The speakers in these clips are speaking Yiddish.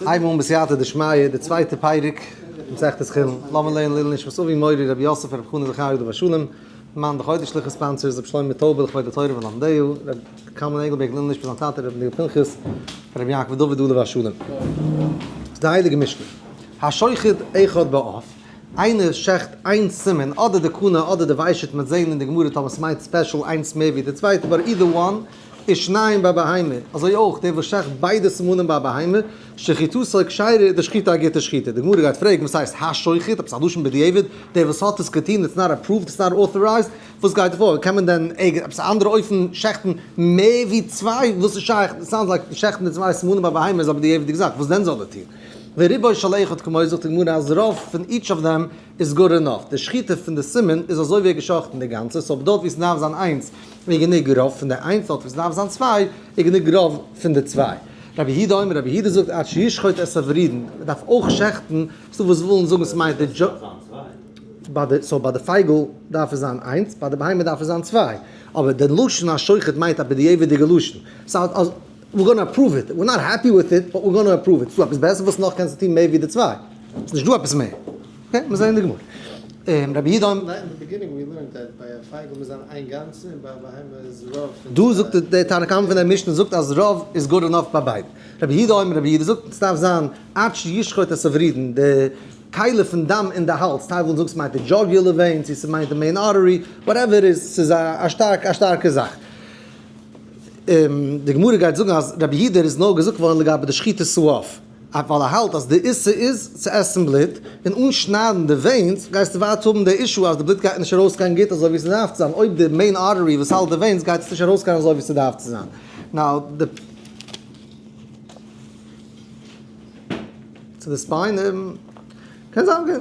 הייבן אן בסייעתא דשמיא די צווייטע פרק מסכת חולין, לאמיר לערנען לעילוי נשמת אבי מורי רבי יוסף רבי חנא זכריה עליו השלום, מאן די חודש'ליכע sponsors רבי שלמה טויבער לכבוד התורה ולומדיה, רבי קלמן ענגלבערג לעילוי נשמת זיין טאטע רבי אליהו פנחס, רבי יעקב דוד עליו השלום. די הייליגע משנה, השוחט אחד בעוף, איינער שעכט איין סימן אדער די קנה אדער די ושט מ'וועט זעהן אין די גמרא טאמער ס'מיינט special איינס מער ווי די צווייטע but either one, איז שניים ביי בהמה, אזוי אויך דער וואס שעכט ביידע סימנים ביי א בהמה, שחיטתו כשרה איז די שחיטה א גוטע שחיטה. די גמרא גייט פרעגן וואס הייסט השוחט, עפעס א לשון בדיעבד, דער וואס האט עס געטון, it's not approved, it's not authorized, וואס גייט פאר, קען מען דען עפעס א אנדערע אופן שעכטן מער ווי צוויי, וואס איז שייך, sounds like שעכטן די צוויי סימנים ביי בהמה איז א בדיעבד'יגע זאך, וואס דען זאל ער טון? ורובו של אחד כמוהו זאגט די גמרא אז רוב פון each of them איז good enough, די שחיטה פון די סימן איז אזוי ווי ער געשאכטן די גאנצע, so דארט ווי ס'דארף זיין איינס איז גענוג רוב פון די איינס, דארט ווי ס'דארף זיין צוויי איז גענוג רוב פון די צוויי. רבי יהודה אומר, רבי יהודה זאגט עד שישחוט את הוורידין, מ'דארף אויך שעכטן, ס'דא וואס ווילן זאגן ס'מיינט די דזשא. ביי די, so ביי די פייגל דארף עס זיין איינס, ביי די בהמה דארף עס זיין צוויי, אבער די לשון השוחט מיינט א בדיעבד'יגע לשון, סא אז we're gonna approve it, we're not happy with it, but we're gonna approve it, ס'דא עפעס בעסער וואס נאך קענסטו טון מער ווי די צוויי? ס'איז נישט דא עפעס מער. okay, מיר זעען די גמרא. רבי יהודה אומר. דא זאגט דער תנא קמא פון דער משנה זאגט אז רוב איז good enough ביי ביידע. רבי יהודה אומר, רבי יהודה זאגט ס'דארף זיין עד שישחוט את הוורידין, די כלי פון דם אין די האלז, טייל ווילן זאגן ס'מיינט די jugular vein, צו ס'מיינט די main artery, whatever איז, ס'איז א שטארק א שטארקע זאך. די גמרא גייט זאגן אז רבי יהודה איז נאר געזאגט געווארן לגבי די שחיטת העוף. ווייל ער האלט אז די איסור איז צו עסן בלוט, און אנשניידן די veins, גייסטו ווייטער האבן די issue אז די בלוט גייט נישט ארויסגיין גוט אזוי ווי ס'דארף צו זיין, אויב די main artery וואס האלט די veins גייט עס נישט ארויסגיין אזוי ווי ס'דארף צו זיין. Now די. צו די spine, קען זיין אקעי.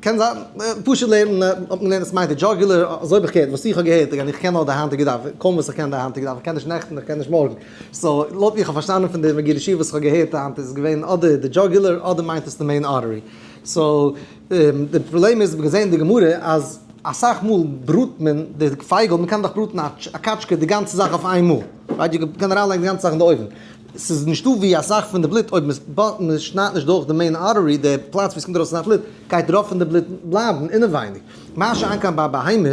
קען זיין, פשוט לערנען האט מען געלערנט אז ס'מיינט די jugular, אזוי האב איך געהערט, וואס איך האב געהערט, again איך קען נאר די היינטיגע דף, קוים וואס איך קען די היינטיגע דף, איך קען נישט נעכטן, איך קען נישט מארגן, so לויט ווי איך האב פארשטאנען פון די מגידי שיעור וואס איך האב געהערט היינט איז געווען אדער די jugular אדער מיינט עס די main artery, so די פראבלעם איז, מ'האט געזען אין די גמרא אז אסאך מאל בראט מען די פייגל, מ'קען דאך בראטן א קאטשקע די גאנצע זאך אויף איין מאל, right? יו קען אריינלייגן די גאנצע זאך אין די אויוון. ס'איז נישטא ווי אסאך פון די בלוט אויב מ'שניידט נישט דורך די main artery, די פלאץ ווי ס'קומט ארויס אסאך בלוט, גייט רוב פון די בלוט בלייבן אינעווייניג. מה שאין כן ביי א בהמה,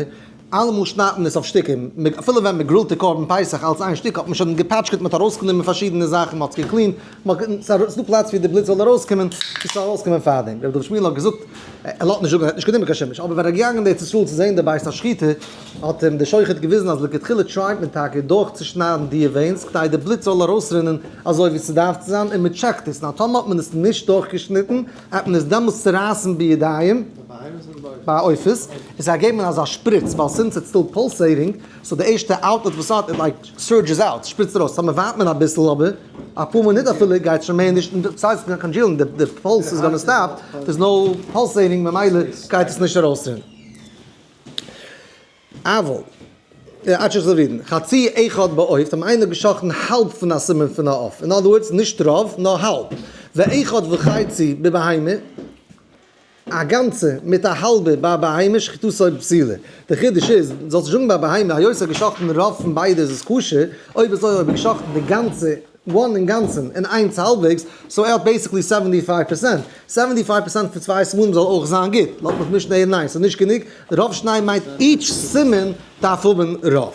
אלעמאל שניידט מען עס אויף שטיקער, אפילו ווען מ'גרילט די קרבן פסח אלס איין שטיק האט מען שוין געפאטשקעט, מ'האט ארויסגענומען פארשידענע זאכן, מ'האט עס געקלינט, ס'איז דא פלאץ ווי די בלוט זאל ארויסקומען, עס זאל ארויסקומען פארדעם. רבי דוד שמואל האט געזאגט, ער לאזט נישט זאגן, ער האט נישט גענומען קיין שימוש, אבער ווען ער איז געגאנגען אין ארץ ישראל צו זען די בית השחיטה, האט אים דער שוחט געוויזן אז לכתחילה טרייט מען טאקע דורכצושניידן די veins כדי די בלוט זאל ארויסרינען אזוי ווי ס'דארף צו זיין און מ'טשעקט עס, נאר טאמער האט מען עס נישט דורכגעשניטן העט מען עס דעמאלס צורייסן בידיים ביי עופות און זיי געבן אזא שפריץ ווייל since it's still pulsating so די ערשטע outlet וואס האט it like surges out שפריצט ארויס טאמער ווארט מען אביסל אבער אפאר מינוט אפילו גייט שוין מער נישט סאיז congealing די pulse איז gonna stop there's no pulsating ממילא גייט עס נישט ארויסרינען. אבל, עד שזו רידן, חצי אחד בעוף, האבן איינער געשאכטן האלב פון א סימן פון א עוף, in other words, נישט רוב, נאר האלב, ואחד וחצי בבהמה, א גאנצע מיט א האלבע ביי בהמה שחיטתו פסולה. די חידוש איז, זאלסט נישט זאגן ביי בהמה, היות ער האט געשאכטן רוב פון ביידע איז עס כשר, אויב אזוי אויב ער האט געשאכטן די גאנצע one אינגאנצן און איינס האלבוועגס, so ער האט basically 75 percent. 75 percent פון צוויי סימנים זאל אויך זיין גוט. לאט מיך נישט נערן ניין, ס'איז נישט גענוג. רוב שניי מיינט each סימן דארף האבן רוב.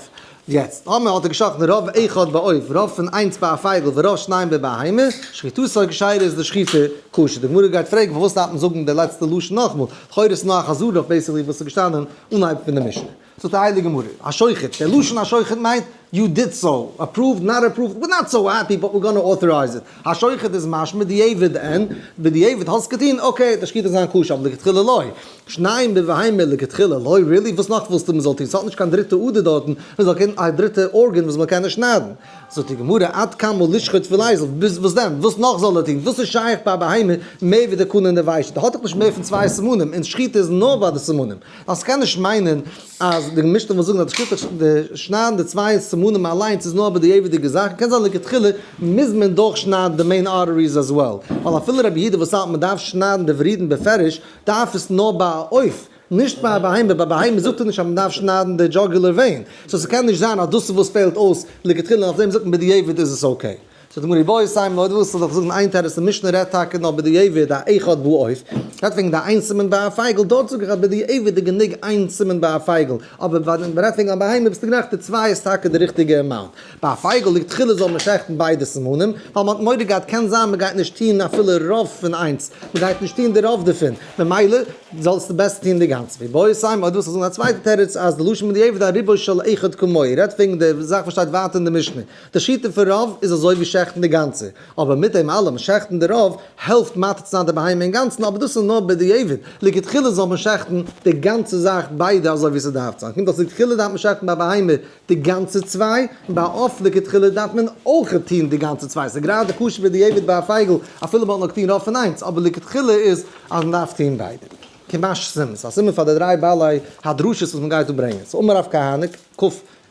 יעצט, טאמער האט ער געשאכטן רוב אחד בעוף, רוב פון איינס ביי א פייגל ורוב שניים בבהמה, שחיטתו כשרה איז די שחיטה כשר. די גמרא גייט פרעגן פארוואס דארף מען זאגן די לעצטע לשון נאכאמאל? לכאורה איז נאר א חזרה אויף basically וואס איז געשטאנען אנהייב פון די משנה. זאגט די הייליגע גמרא, השוחט, דער לשון השוחט מיינט you did so, approved, not approved, we're not so happy but we're gonna authorize it, השוחט איז משמע דיעבד אין, בדיעבד האסט געטון, okay, די שחיטה זיין כשר, אבער לכתחילה לא. שניים בבהמה לכתחילה לא, really? וואס נאך ווילסטו מ'זאל טון? ס'האט נישט קיין דריטע אדער דארטן, מ'זאל קענען א דריטע organ וואס מ'קען נישט שניידן. זאגט די גמרא, עד כמה לשחוט ולאזול, ביז וואס דען? וואס נאך זאל ער טון? וואס איז שייך ביי א בהמה מער ווי די קנה און די ושט? האט דאך נישט מער פון צוויי סימנים, און שחיטה איז נאר ביי די סימנים. אז ס'קען נישט מיינען אז די משנה וויל זאגן אז די שחיטה די שניידן די צוויי סימנים אליינס איז נאר בדיעבד'יגע זאכן, קען זיין לכתחילה מוז מען דורך שניידן די main arteries as well, ווייל אפילו רבי יהודה וואס האלט מ'דארף שניידן די ורידין בפירוש דארף עס נאר ביי א עוף, נישט ביי א בהמה, ביי בהמה זאגט ער נישט אז מ'דארף שניידן די jugular vein, so ס'קען נישט זיין אז דאס איז וואס פעלט אויס לכתחילה און אויף דעם זאגט מען בדיעבד איז עס okay. זאגט די גמרא איבעית אימא אויב דו ווילסט זאל איך זאגן איין תירוץ די משנה רעדט טאקע נאר בדיעבד א אחד בעוף, רעדט וועגן די איין סימן ביי א פייגל, דארט זאג איך אז בדיעבד איז גענוג איין סימן ביי א פייגל, אבער ווען מען רעדט וועגן א בהמה ביסטו גערעכט די צוויי איז טאקע די ריכטיגע amount. ביי א פייגל לכתחילה זאל מען שעכטן ביידע סימנים, ווייל מען האט מורא געהאט קען זיין מען גייט נישט טוהן אפילו רוב פון איינס, מען גייט נישט טוהן די רוב דערפון, ממילא זאלסטו בעסער טוהן די גאנצע. ואיבעית אימא אויב דו ווילסט זאגן א צווייטע תירוץ אז די לשון בדיעבד א רובו של אחד כמוהו רעדט וועגן די זאך וואס שטייט ווייטער אין די משנה, די שיטה פון רוב איז אזוי ווי שעכטן די גאנצע, אבער מיט דעם אלעם, שעכטן די רוב העלפט מתיר צו זיין די בהמה אינגאנצן, אבער דאס איז נאר בדיעבד, לכתחילה זאל מען שעכטן די גאנצע זאך ביידע אזוי ווי ס'דארף צו זיין, קומט אויס לכתחילה דארף מען שעכטן ביי בהמה די גאנצע צוויי, און ביי עוף לכתחילה דארף מען אויך טון די גאנצע צוויי, ס'איז גראדע כשר בדיעבד ביי א פייגל אפילו מ'האט נאר געטון רוב פון איינס, אבער לכתחילה איז אז מ'דארף טון ביידע. קמש סימן, ס'איז א סימן פאר די דריי בעלי הדרשות וואס מ'גייט דא ברענגען, ס'איז אמר רב כהנא, ק.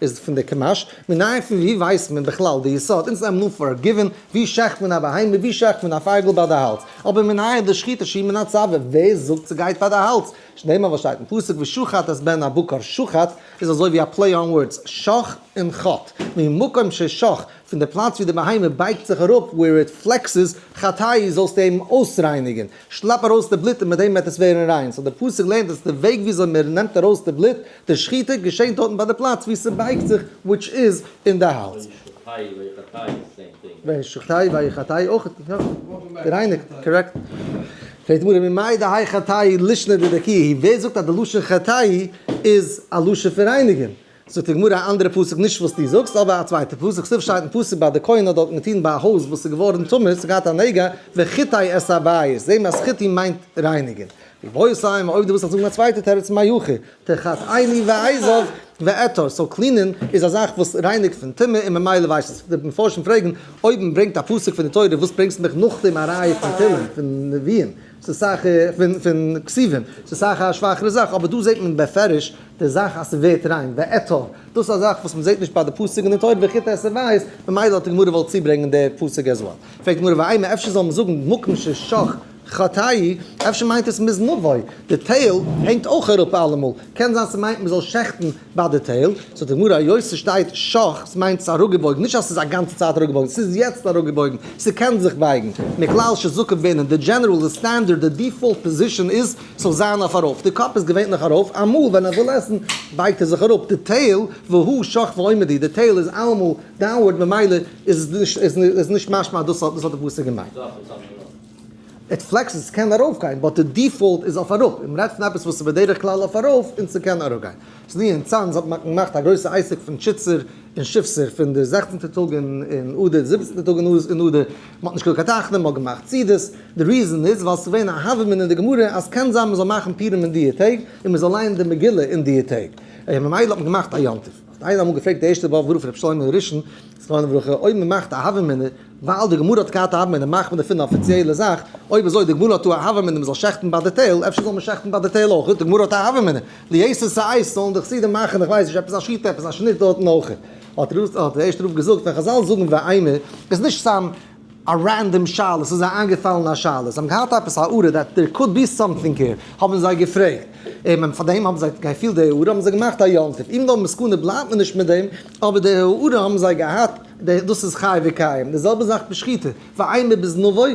איז פון די קמש, מנין פון ווי ווייסט מען בכלל די יסוד, אונז נעמען אן פאר א given ווי שעכט מען א בהמה ווי שעכט מען א פייגל ביי די האלז, אבער מנין די שחיטה שהיא מן הצוואר, ווער זאגט ס'גייט ביי די האלז, שנאמר וואס שטייט אין פסוק ושחט את בן הבקר, שחט איז אזוי ווי א play on words, שח און חט, ממקום ששח, פון די פלאץ ווי די בהמה בייגט זיך אראפ where it flexes, חטהו זאלסטו אים אויסרייניגען, שלעפ ארויס די בלוט און מיט דעם וועט עס ווערן ריין, so די פסוק לערנט אז די וועג וויאזוי מען נעמט ארויס די בלוט, די שחיטה געשענט דארטן ביי די פלאץ ווי ס'בייגט זיך which איז אין די האלז. וישחטהו ויחטאהו אויך יא, גערייניגט, correct. פרעגט די גמרא ממאי דהאי חטהו לישנא דנקיה, ווער זאגט אז די לשון חטהו איז א לשון פון רייניגען? זאגט די גמרא א אנדערע פסוק נישט וואס דו זאגסט אבער א צווייטע פסוק, כתיב שטייט אין פסוק ביי די כהן האט דארטן געטון ביי א הויז וואס איז געווארן טמא, ס'האט געהאט א נגע, וחיטא את הבית, זעהן מיר אז חיטוי מיינט רייניגען. ואיבעית אימא, אויב דו ווילסט איך זאגן א צווייטע תירוץ מהכא, תחטאני ואעזוב ואטהר, so clean ען איז א זאך וואס רייניגט פון טומאה און ממילא ווייסט עס, די מפרשים פרעגן, אויב מען ברענגט א פסוק פון די תורה וואס ברענגסטו מיך נאכדעם א ראיה פון תהלים פון נביאים, ס'איז סאך פון כתובים, ס'איז סאך א שוואכערע זאך, אבער דא זעט מען בפירוש די זאך אז ס'ווערט ריין, ואטהר, דאס איז א זאך וואס מ'זעט נישט ביי די פסוק אין די תורה וחיטא את הבית, ממילא האט די גמרא געוואלט צוברענגען די פסוק as well. פרעגט די גמרא ואימא אפשר זאל מען זאגן מקום ששח חטהו, אפשר מיינט עס מזנבו, די tail הענגט אויך אראפ אלעמאל, קען זיין ס'מיינט מ'זאל שעכטן ביי די tail, זאגט די גמרא היות ס'שטייט שח ס'מיינט ס'איז אראפגעבויגן, נישט אז ס'איז א גאנצע צייט אראפגעבויגן, ס'איז יעצט אראפגעבויגן, ס'קען זיך בייגן, מכלל שזקוף בעינן, די general, די סטענדערד, די default position איז ס'זאל זיין אויף ארויף, די קאפ איז געווענליך ארויף, אמאל ווען ער וויל עסן בייגט ער זיך אראפ, די tail, והוא שח ועומד, די tail איז אלעמאל downward ממילא איז עס נישט משמע אז דאס האט די פסוק געמיינט. It flexes, ס'קען ארויפגיין, but די default איז אויף אראפ, און מ'רעדט פון עפעס וואס איז בדרך כלל אויף ארויף און ס'קען אראפגיין. ס'איז אין צאנז האט מען געמאכט א גרויסע עסק פון שיתסר און שיבסר פון די זעכצנטע טאג אין אדר, די זיבעצנטע טאג אין אדר, מ'האט נישט געזאגט קיין תחנון, מ'האט געמאכט סעודות, די reason איז ווייל ס'איז געווען א הוה אמינא אין די גמרא אז קען זיין מ'זאל מאכן פורים אין דיע טעג און מ'זאל ליינען די מגילה אין דיע טעג, און ממילא האט מען געמאכט א יום טוב. האט איינער אמאל געפרעגט די ערשטע באבובער רב ר' שלמה הראשון זכרונו לברכה אויב מ'מאכט א הוה אמינא ווייל די גמרא האט געהאט א הוה אמינא מאכט מען דערפון א אפיציעלע זאך, אויב אזוי די גמרא האט דא א הוה אמינא מ'זאל שעכטן ביי די tail, אפשר זאל מען שעכטן ביי די tail אויך, די גמרא האט א הוה אמינא, ליתר שאת זאלן די חסידים מאכן איך ווייס נישט עפעס א שחיטה עפעס א שניט דארטן אויך. האט דער ערשטער רב געזאגט ווען חזל זאגן ואימא איז נישט סתם א random שאלה, ס'איז זיי איינגעפאלן א שאלה, זיי האבן געהאט עפעס א הערה that there could be something here, האבן זיי געפרעגט, און פאר דעם האבן זיי געפילט די הערה האבן זיי געמאכט א יום טוב, even though מסקנא בלייבט מען נישט מיט דעם, אבער די הערה האבן זיי געהאט, דאס איז חי וקיים, די זעלבע זאך בשחיטה, ואימא בזנבו,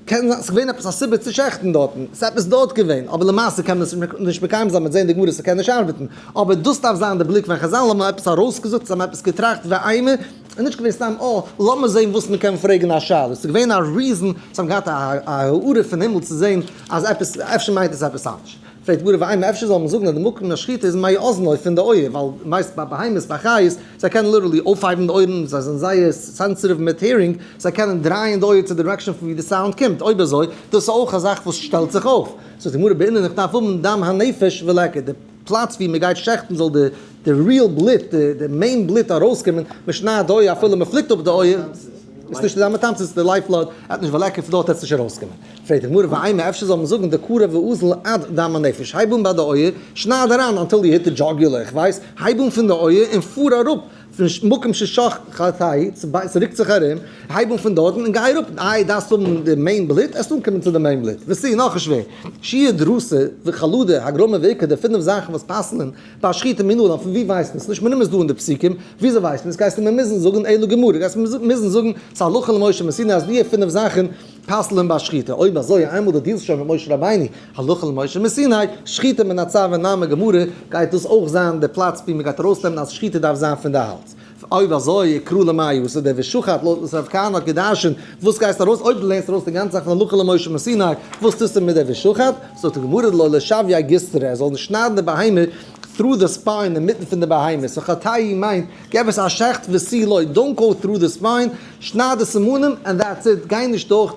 קען זיין ס'איז געווען עפעס א סיבה צו שעכטן דארטן, ס'איז עפעס דארט געווען, אבער למעשה קען מען עס נישט מקיים זיין, מ'וועט זען די גמרא ס'קען נישט ארבעטן, אבער דאס דארף זיין די בליק ווען חזל האבן עפעס ארויסגעזאגט, זיי האבן עפעס געטראכט ואימא, איז נישט געווען סתם אה, לאמיר זען וואס מ'קען פרעגן א שאלה, ס'איז געווען א reason, זיי האבן געהאט א הארה פון הימל צו זען אז עפעס, אפשר מיינט עס עפעס אנדערש. פרעגט גמרא ואימא אפשר זאל מען זאגן אז די מקום השחיטה איז מאזנו פון די אויער, ווייל מייסט ביי בהמות ביי חיות, זיי קענען literally אויפהייבן די אויערן, זיי זענען זייער sensitive מיט hearing, זיי קענען דרייען די אויער צו די direction פון ווי די סאונד קומט, אויב אזוי, דאס איז אויך א זאך וואס שטעלט זיך אויף. זאגט די גמרא בעינן איך דארף האבן דם הנפש וליכא, די פלאץ ווי מען גייט שעכטן זאל די די real בלוט, די main בלוט ארויסקומען, מען שניידט די אויער אפילו מען פליקט אפ די אויער, איז נישט די דם התמצית, די life blood, עט נישט וליכא פון דארט עט עס נישט ארויסקומען. פרעגט די גמרא ואימא אפשר זאל מען זאגן דקרא ואזיל עד דם הנפש, הייב אן ביי די אויער, שנייד אריין until you hit the jugular, איך ווייס, הייב אן פון די אויער און פאר אראפ. פון מקום ששח חטהו, ס'רוקט זיך ארום, הייב אן פון דארטן און גיי אראפ, איי דארפסט האבן די main בלוט, עסט אנקומען צו די main בלוט, ותו נאך שווער, שיעור דרסה וחלודה הגרמה ועיקר די פינף זאכן וואס פסל'ן ביי שחיטה מנלן, פון ווי ווייסט מען? ס'נישט מרומז דא אין די פסוקים, וויאזוי ווייסט מען עס? גייסטו מיר מוזן זאגן אלא גמרא, גייסט מיר מוזן זאגן ס'הלכה למשה מסיני אז די פינף זאכן פסל'ן ביי שחיטה, אויב אזוי איינמאל דו דיעלסט שוין מיט משה רבינו, הלכה למשה מסיני, שחיטה מן הצוואר נמי גמרא, גייט דאס אויך זיין די פלאץ ווי מ'גייט ארויסנעמען אז שחיטה דארף זיין פון די האלז. אויב אזוי קרא למאי וואס איז דער ושחט לויט וואס רב כהנא האט גע'דרש'נט, וואס גייסטו ארויס אויב דו לערנסט ארויס די גאנצע זאך פון הלכה למשה מסיני, וואס טוסטו מיט דער ושחט? זאגט די גמרא דלא לשויה גיסטרא, ער זאל נישט שניידן די בהמה through the spine אינמיטן פון די בהמה, so חטהו מיינט געב עס א שעכט ותו לא, don't go through the spine, שנייד די סימנים and that's it, גיי נישט דורך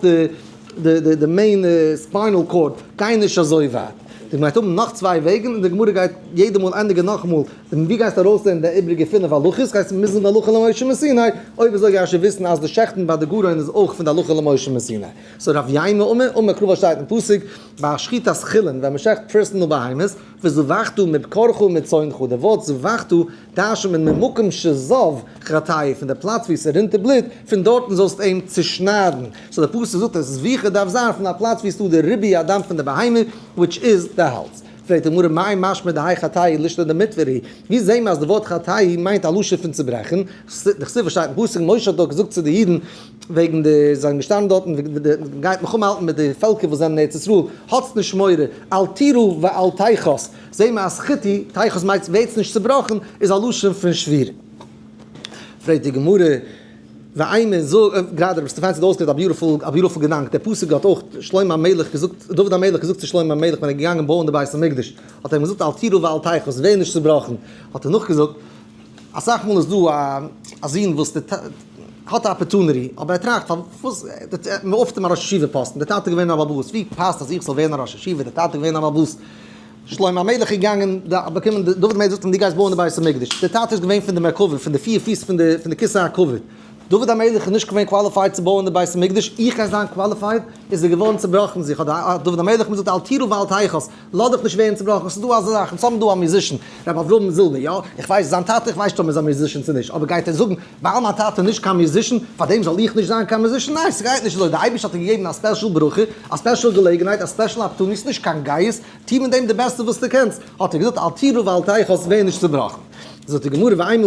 די main spinal cord, גיי נישט אזוי ווייט. די גמרא גייט האבן נאך צוויי וועגן און די גמרא גייט יעדע מאל ענדיגן נאכאמאל און ווי גייסטו ארויסלערנען די איבריגע פינף הלכות? גייסטו מוזן זאגן הלכה למשה מסיני, אויב אזוי גייסטו וויסן אז די שעכטן ביי די גרון איז אויך פון די הלכה למשה מסיני. so רב יימר אמר, אמר קרא שטייט אין פסוק, ביי שחיטת חולין ווען מ'שעכט personal בהמות, וזבחת מבקרך ומצאנך, די ווארט זבחת דרש'נט מען ממקום שזב חטהו, פון די פלאץ ווי ס'רינט די בלוט, פון דארטן זאלסטו אים צושניידן. so די פסוק זאגט אז זביחה דארף זיין פון א פלאץ ווי ס'דא די ריבוי הדם פון די בהמה, which איז די האלז. פרעגט די גמרא מאי משמע דהאי חטהו לישנא דמיתברי, ווי זעהן מיר אז די ווארט חטהו מיינט א לשון פון צוברעכן, דכתיב וואס שטייט אין פסוק, משה האט דאך געזאגט צו די אידן וועגן די זיי זענען געשטאנען דארטן גייט מלחמה האלטן מיט די פעלקער וואס זענען אין ארץ ישראל, האטס נישט מורא, אל תירא ואל תחת, זעהן מיר אז חטהו, תחת מיינט ווערטס נישט צובראכן, איז א לשון פון שבירה. פרעגט די גמרא. ואימא זאג, גראדע רבי סטעפאנס האט אויסגערעדט א beautiful, א beautiful געדאנק, דער פסוק האט אויך שלמה המלך געזאגט, דוד המלך געזאגט צו שלמה המלך ווען ער איז געגאנגען בויען די בית המקדש, האט ער אים געזאגט אל תירא ואל תחת, ווער נישט צובראכן, האט ער נאכגעזאגט, אסאך מאל איז דא א א זון וואס די טאטע האט א opportunity, אבער ער טראכט פארוואס, מען offer ט אים א ראש ישיבה פאסטן, דער טאטע איז געווען א בעל הבית, ווי פאסט אז איך זאל ווערן א ראש ישיבה, דער טאטע איז געווען א בעל הבית. שלמה המלך איז געגאנגען באקומען די, דוד המלך זאגט אים דו גייסט בויען די בית המקדש, דער טאטע איז געווען פון די מרכבה, פון די פיר פיס פון די פון די כסא הכבוד, דוד המלך איז נישט געווען qualified צו בויען די בית המקדש, איך גיי זיין qualified, איז ער געווארן צובראכן זיך, האט דוד המלך אים געזאגט אל תירא ואל תחת, לאז דיך נישט ווערן צובראכן, ס'איז דא אזא זאך, אונז האבן דא א musician, ר' אברהם זילבער, יא, איך ווייס זיין טאטע, איך ווייס נישט אויב ער איז א musician צו נישט, אבער גייט ער זאגן ווייל מיין טאטע איז נישט קיין musician, פארדעם זאל איך נישט זיין קיין musician? ניין, ס'גייט נישט אזוי, די אייבערשטער האט דיר געגעבן א special ברכה, א special געלעגנהייט, א special opportunity, ס'איז נישט קיין גאות, טו מיט דעם די בעסטע וואס דו קענסט, האט ער געזאגט אל תירא ואל תחת, ווער נישט צובראכן. זאגט די גמרא ואימא,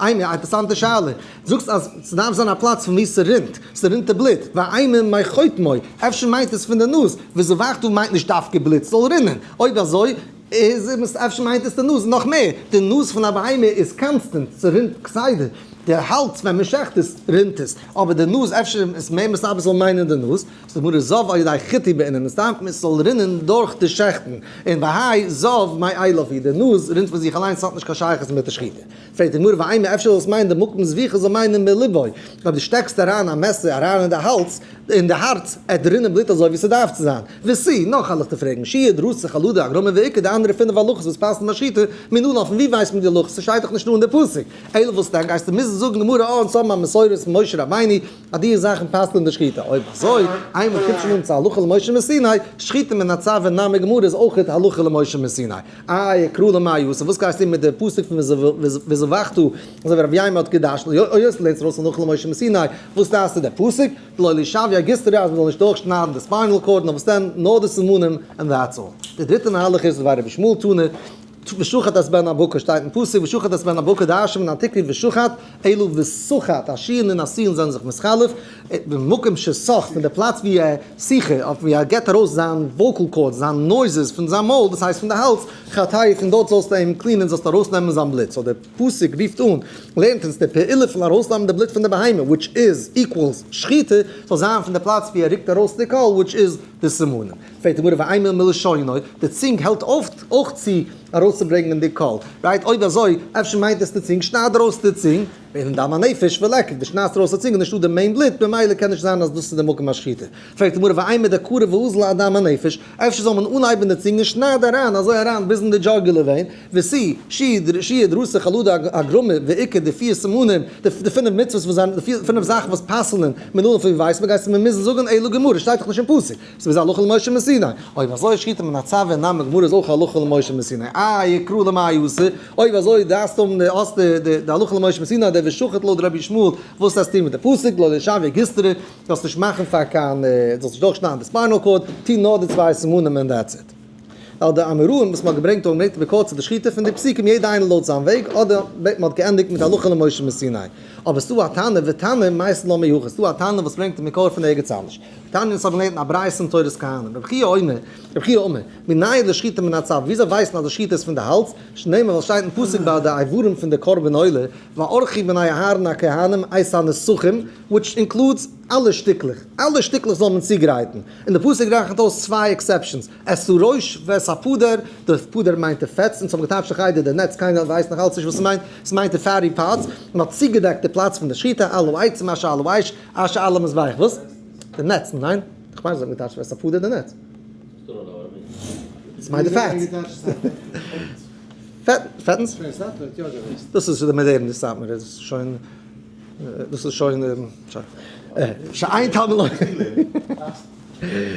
אימא, א אינטערעסאנטע שאלה, זאגסט אז ס'דארף זיין א פלאץ פון וואו ס'רינט, ס'רינט די בלוט, ואימא מחוטמו, אפשר מיינט עס פון די נאז, וזבחת מיינט נישט דווקא בלוט, ס'זאל רינען, אויב אזוי, איז אפשר מיינט עס די נאז, נאך מער, די נאז פון א בהמה איז constant, ס'רינט כסדר, די האלז ווען מ'שעכט עס רינט עס, אבער די נאז אפשר איז מער מסתבר ס'זאל מיינען די נאז, זאגט די גמרא זב על ידי חיטוי בעינן, עס דארף עס זאל רינען דורך די שעכטן, און והאי זב מאליו הוא, די נאז רינט פון זיך אליינס ס'האט נישט קיין שייכות מיט די שחיטה. פרעגט די גמרא ואימא אפשר זאל עס מיינען די מקום זביחה זאל מיינען מלבו, אויב דו שטעקסט אריין א מעסער אריין אין די האלז, אין די הארץ, עט רינען בלוט אזוי ווי ס'דארף צו זיין. ותו, נאך הלכה פרעגן, שיעור דרסה חלודה הגרמה ועיקר די אנדערע פינף הלכות וואס פאסן ביי שחיטה, מנא לן פון ווי ווייסט מען די הלכות ס'שטייט דאך נישט דא אין די פסוק, אלא וואס דען גייסטו מוזן זאגן גמרא אה אונז האבן א מסורת פון משה רבינו אז די זאכן פאסן אין די שחיטה, אויב אזוי איינמאל קומט שוין אן צו הלכה למשה מסיני, שחיטה מן הצוואר נמי גמרא איז אויכעט הלכה למשה מסיני. איי קרא למאי עשה, וואס גייסטו מיט די פסוק פון וזבחת, אזוי ווי רבי יימר האט געדרש'נט, אוי אוי לערנסט ארויס הלכה למשה מסיני, וואס דארפסטו די פסוק, דלא לשויה גיסטרא אז מ'זאל נישט דורכשניידן די spinal cord נאר וואס דען, נאר די סימנים and that's all. די דריטע מהלך איז דברי רבי ישמעאל תנא, ושחט את בן הבקר שטייט אין פסוק ושחט את בן הבקר דרש'נט מען אל תקרי ושחט אלא וסחט, א שין און א סין זענען זיך מתחלף, במקום שסח פון די פלאץ ווי ער שיחה אויף ווי ער געבט ארויס זיין vocal cords זיין noises פון זיין מויל דאס הייסט פון די האלז, חטהו פון דארט זאלסטו אים clean ען זאלסטו ארויסנעמען זיין בלוט, so דער פסוק רופט אן לערנט אונז די פעולה פון ארויסנעמען די בלוט פון די בהמה which איז equals שחיטה זאל זיין פון די פלאץ ווי ער רוקט ארויס די קול which איז די סימנים. פרעגט די גמרא ואימא מלשונו, די צונג העלפט אויך צו ארויסצוברענגען די קול, right? אויב אזוי אפשר מיינט עס די צונג, שנייד ארויס די צונג. ואין דם הנפש וליכא, דו שניידסט ארויס א צונג און נישטא די main בלוט, במילא קען נישט זיין אז דאס איז די מקום השחיטה. פרעגט די גמרא ואימא דקרו ואזיל אדם הנפש, אפשר זאל מען אנהייבן די צונג און שנייד אריין אזוי אריין ביז אין די jugular vein, וסי, שיעור דרסח עלא דאגרמא ואיכא די פיר סימנים, די פינף מצוות וואס זענען, די פינף זאכן וואס פסל'ן מנלן פון ווי ווייסט מען גייסטו מיר מוזן זאגן אלא גמרא שטייט דאך נישט אין פסוק, ס'איז הלכה למשה מסיני, אויב אזוי שחיטה מן הצוואר נמי גמרא איז אויך הלכה למשה מסיני, איי קרא למאי אסור, אויב אזוי דארפסטו האבן די האסט די די הלכה למשה מסיני די ושחט לויט רבי ישמעאל, וואס וועסטו טון מיט די פסוק לא לשויא גיסטרא, זאלסט נישט מאכן פאר קיין, זאלסט נישט דורכשניידן די spinal cord, טו נאר די צוויי סימנים און that's it. ווייל די אמוראים וואס מ'האט געברענגט האבן געברענגט בקורצע די שחיטה פון די פסוקים יעדע איינער לויט זיין וועג, אדער בעת מ'האט געענדיגט מיט הלכה למשה מסיני. אבער ס'דא א תנא ותנא מייתי לה מהכא, ס'דא א תנא וואס ברענגט די מקור פון ערגעץ אנדערש. תניא אונז האבן געלערנט אין א ברייתא אין תורת כהנים, רבי חייא אומר, רבי חייא אומר, מנין לשחיטה מן הצוואר, וויאזוי ווייסט מען אז די שחיטה איז פון די האלז, שנאמר ווייל שטייט אין פסוק ביי די איברים פון די קרבן עולה, וערכו בני אהרן הכהנים את הנסכים, which includes אלע שטיקלעך, אלע שטיקלעך זאל מען צוגרייטן, און די פסוק רעכנט אויס צוויי exceptions, את הראש ואת הפדר, די פדר מיינט די פעטס, אונז האבן געטייטשט אין חדר די נעץ, קיינער ווייסט נאך אלץ נישט וואס ס'מיינט, ס'מיינט די fatty parts, מען האט צוגעדעקט די פלאץ פון די שחיטה, על העצים אשר על האש, אשר על המזבח, וואס? די נעץ, ניין? כ'מיין זיי האבן געטייטשט ואת הפדר די נעץ. ס'מיינט די פעטס. פעטנס? דאס איז די מאדערנע סאטמאר, דאס איז שוין, דאס איז שוין, שאין תלמוד לומר,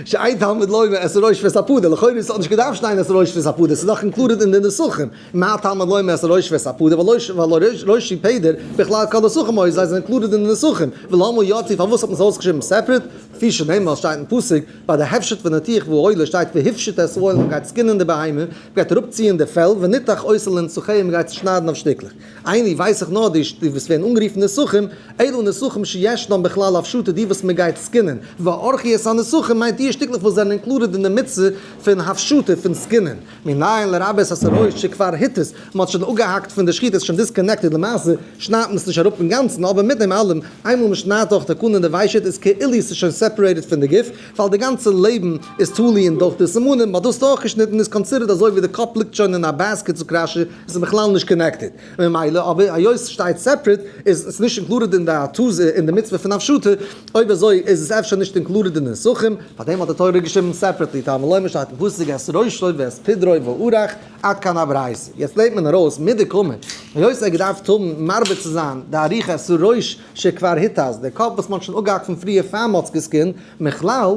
שאין תלמוד לומר את הראש ואת הפדר, לכאורה איז נישט געדארפט שטיין את הראש ואת הפדר, ס'איז דאך included אין די נסכים, מה תלמוד לומר את הראש ואת הפדר, והלא ראש ופדר בכלל כל נסכים היו, זיי זענען included אין די נסכים, ולמה יצאו, פארוואס האט מען עס אויסגעשריבן separate, כפי שנאמר שטייט אין פסוק, ביי די הפשט וניתוח והעולה שטייט והפשיט את העולה, מ'גייט סקינען די בהמה, מ'גייט אראפציען די פעל, וניתח אותה לנסכיה, מ'גייט צושניידן אויף שטיקלעך. איני ווייס איך נאר די וואס ווערן אנגערופן נסכים, אלו נסכים שישנם בכלל הפשטה די וואס מ'גייט סקינען, וערכו את הנסכים מיינט די שטיקלעך וואס זענען included אין די מצוה פון הפשטה פון סקינען. מנין לרבות את הראש שכבר הותז, מ'האט שוין אפגעהאקט פון די שחיטה, עס איז שוין disconnected, למעשה שניידט מען עס נישט אראפ אינגאנצן, אבער מיט דעם אלעם, איינמאל מ'שניידט דורך די קנה און די ושט איז כאילו עס איז שוין separated פון די גוף, ווייל די גאנצע לעבן איז תלוי אין דורך די סימנים, מ'האט דאס דורכגעשניטן איז considered אזוי ווי די קאפ ליגט שוין אין א basket זאגט רש"י, עס איז בכלל נישט connected, ממילא אבער היות עס שטייט separate איז עס נישט included אין די התזה אין די מצוה פון הפשטה, אויב אזוי איז עס אפשר נישט included אין די נסכים, פארדעם האט די תורה געשריבן separately, תלמוד לומר שטייט אין פסוק את ראשו ואת פדרו וערך, עד כאן הברייתא. יעצט לערנט מען ארויס מדקאמר, היות ער געדארפט האבן מרבה צו זיין די עריכה את הראש שכבר הותז, די קאפ וואס מען האט שוין אפגעהאקט פון פריער פאר מען האט עס געסקינט, מכלל,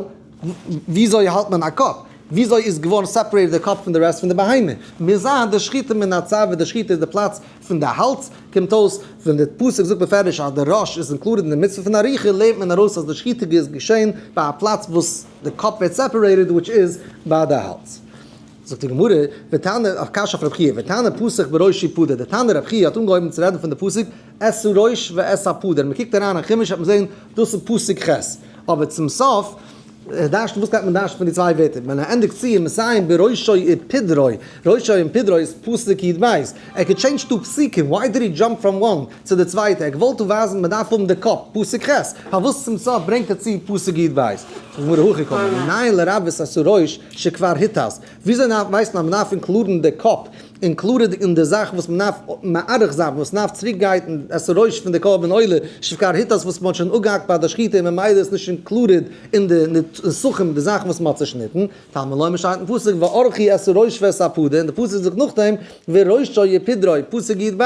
וויאזוי האלט מען א קאפ? וויאזוי איז געווארן separated די קאפ פון די רעסט פון די בהמה? מוז זיין די שחיטה מן הצוואר, די שחיטה איז די פלאץ פון די האלז, קומט אויס ווען די פסוק זאגט בפירוש אז די ראש איז included אין די מצוה פון עריכה לערנט מען ארויס אז די שחיטה איז געשען ביי א פלאץ וואס די קאפ ווערט separated which איז ביי די האלז. זאגט די גמרא, ותנא, א קשיא אויף רב חייא, ותנא פתח בראש ופדר, די תנא רב חייא האט אנגעהויבן צו רעדן פון די פסוק את הראש ואת הפדר, מען קוקט אריין אין חומש וועט מען זען דאס איז פסוק ח', אבער צום סוף דרש'ט וואס גייט מען דרש'ן פון די צוויי ווערטער, ווען ער ענדיגט צו און מסיים בראשו ופדרו, ראשו און פדרו איז פסוק י"ב, ער could change two פסוקים, why did he jump from one צו די צווייטע, ער האט געוואלט ווייזן מען דארף האבן די קאפ, פסוק ח', פארוואס צום סוף ברענגט ער צו פסוק י"ב? זאגט די גמרא הכי קאמר, מנין לרבות את הראש שכבר הותז, וויאזוי ווייסט מען אז מען דארף include ן די קאפ, included אין די זאך וואס מען דארף מעריך זיין, וואס מען דארף צוריק גייטן את הראש פון די קרבן עולה, שכבר הותז וואס מען האט שוין אפגעהאקט ביי די שחיטה און ממילא איז נישט included אין די נסכים די זאכן וואס מען האט צעשניטן, תלמוד לומר שטייט אין פסוק וערכו את הראש ואת הפדר, און די פסוק זאגט נאכדעם וראשו ופדרו, פסוק י"ב,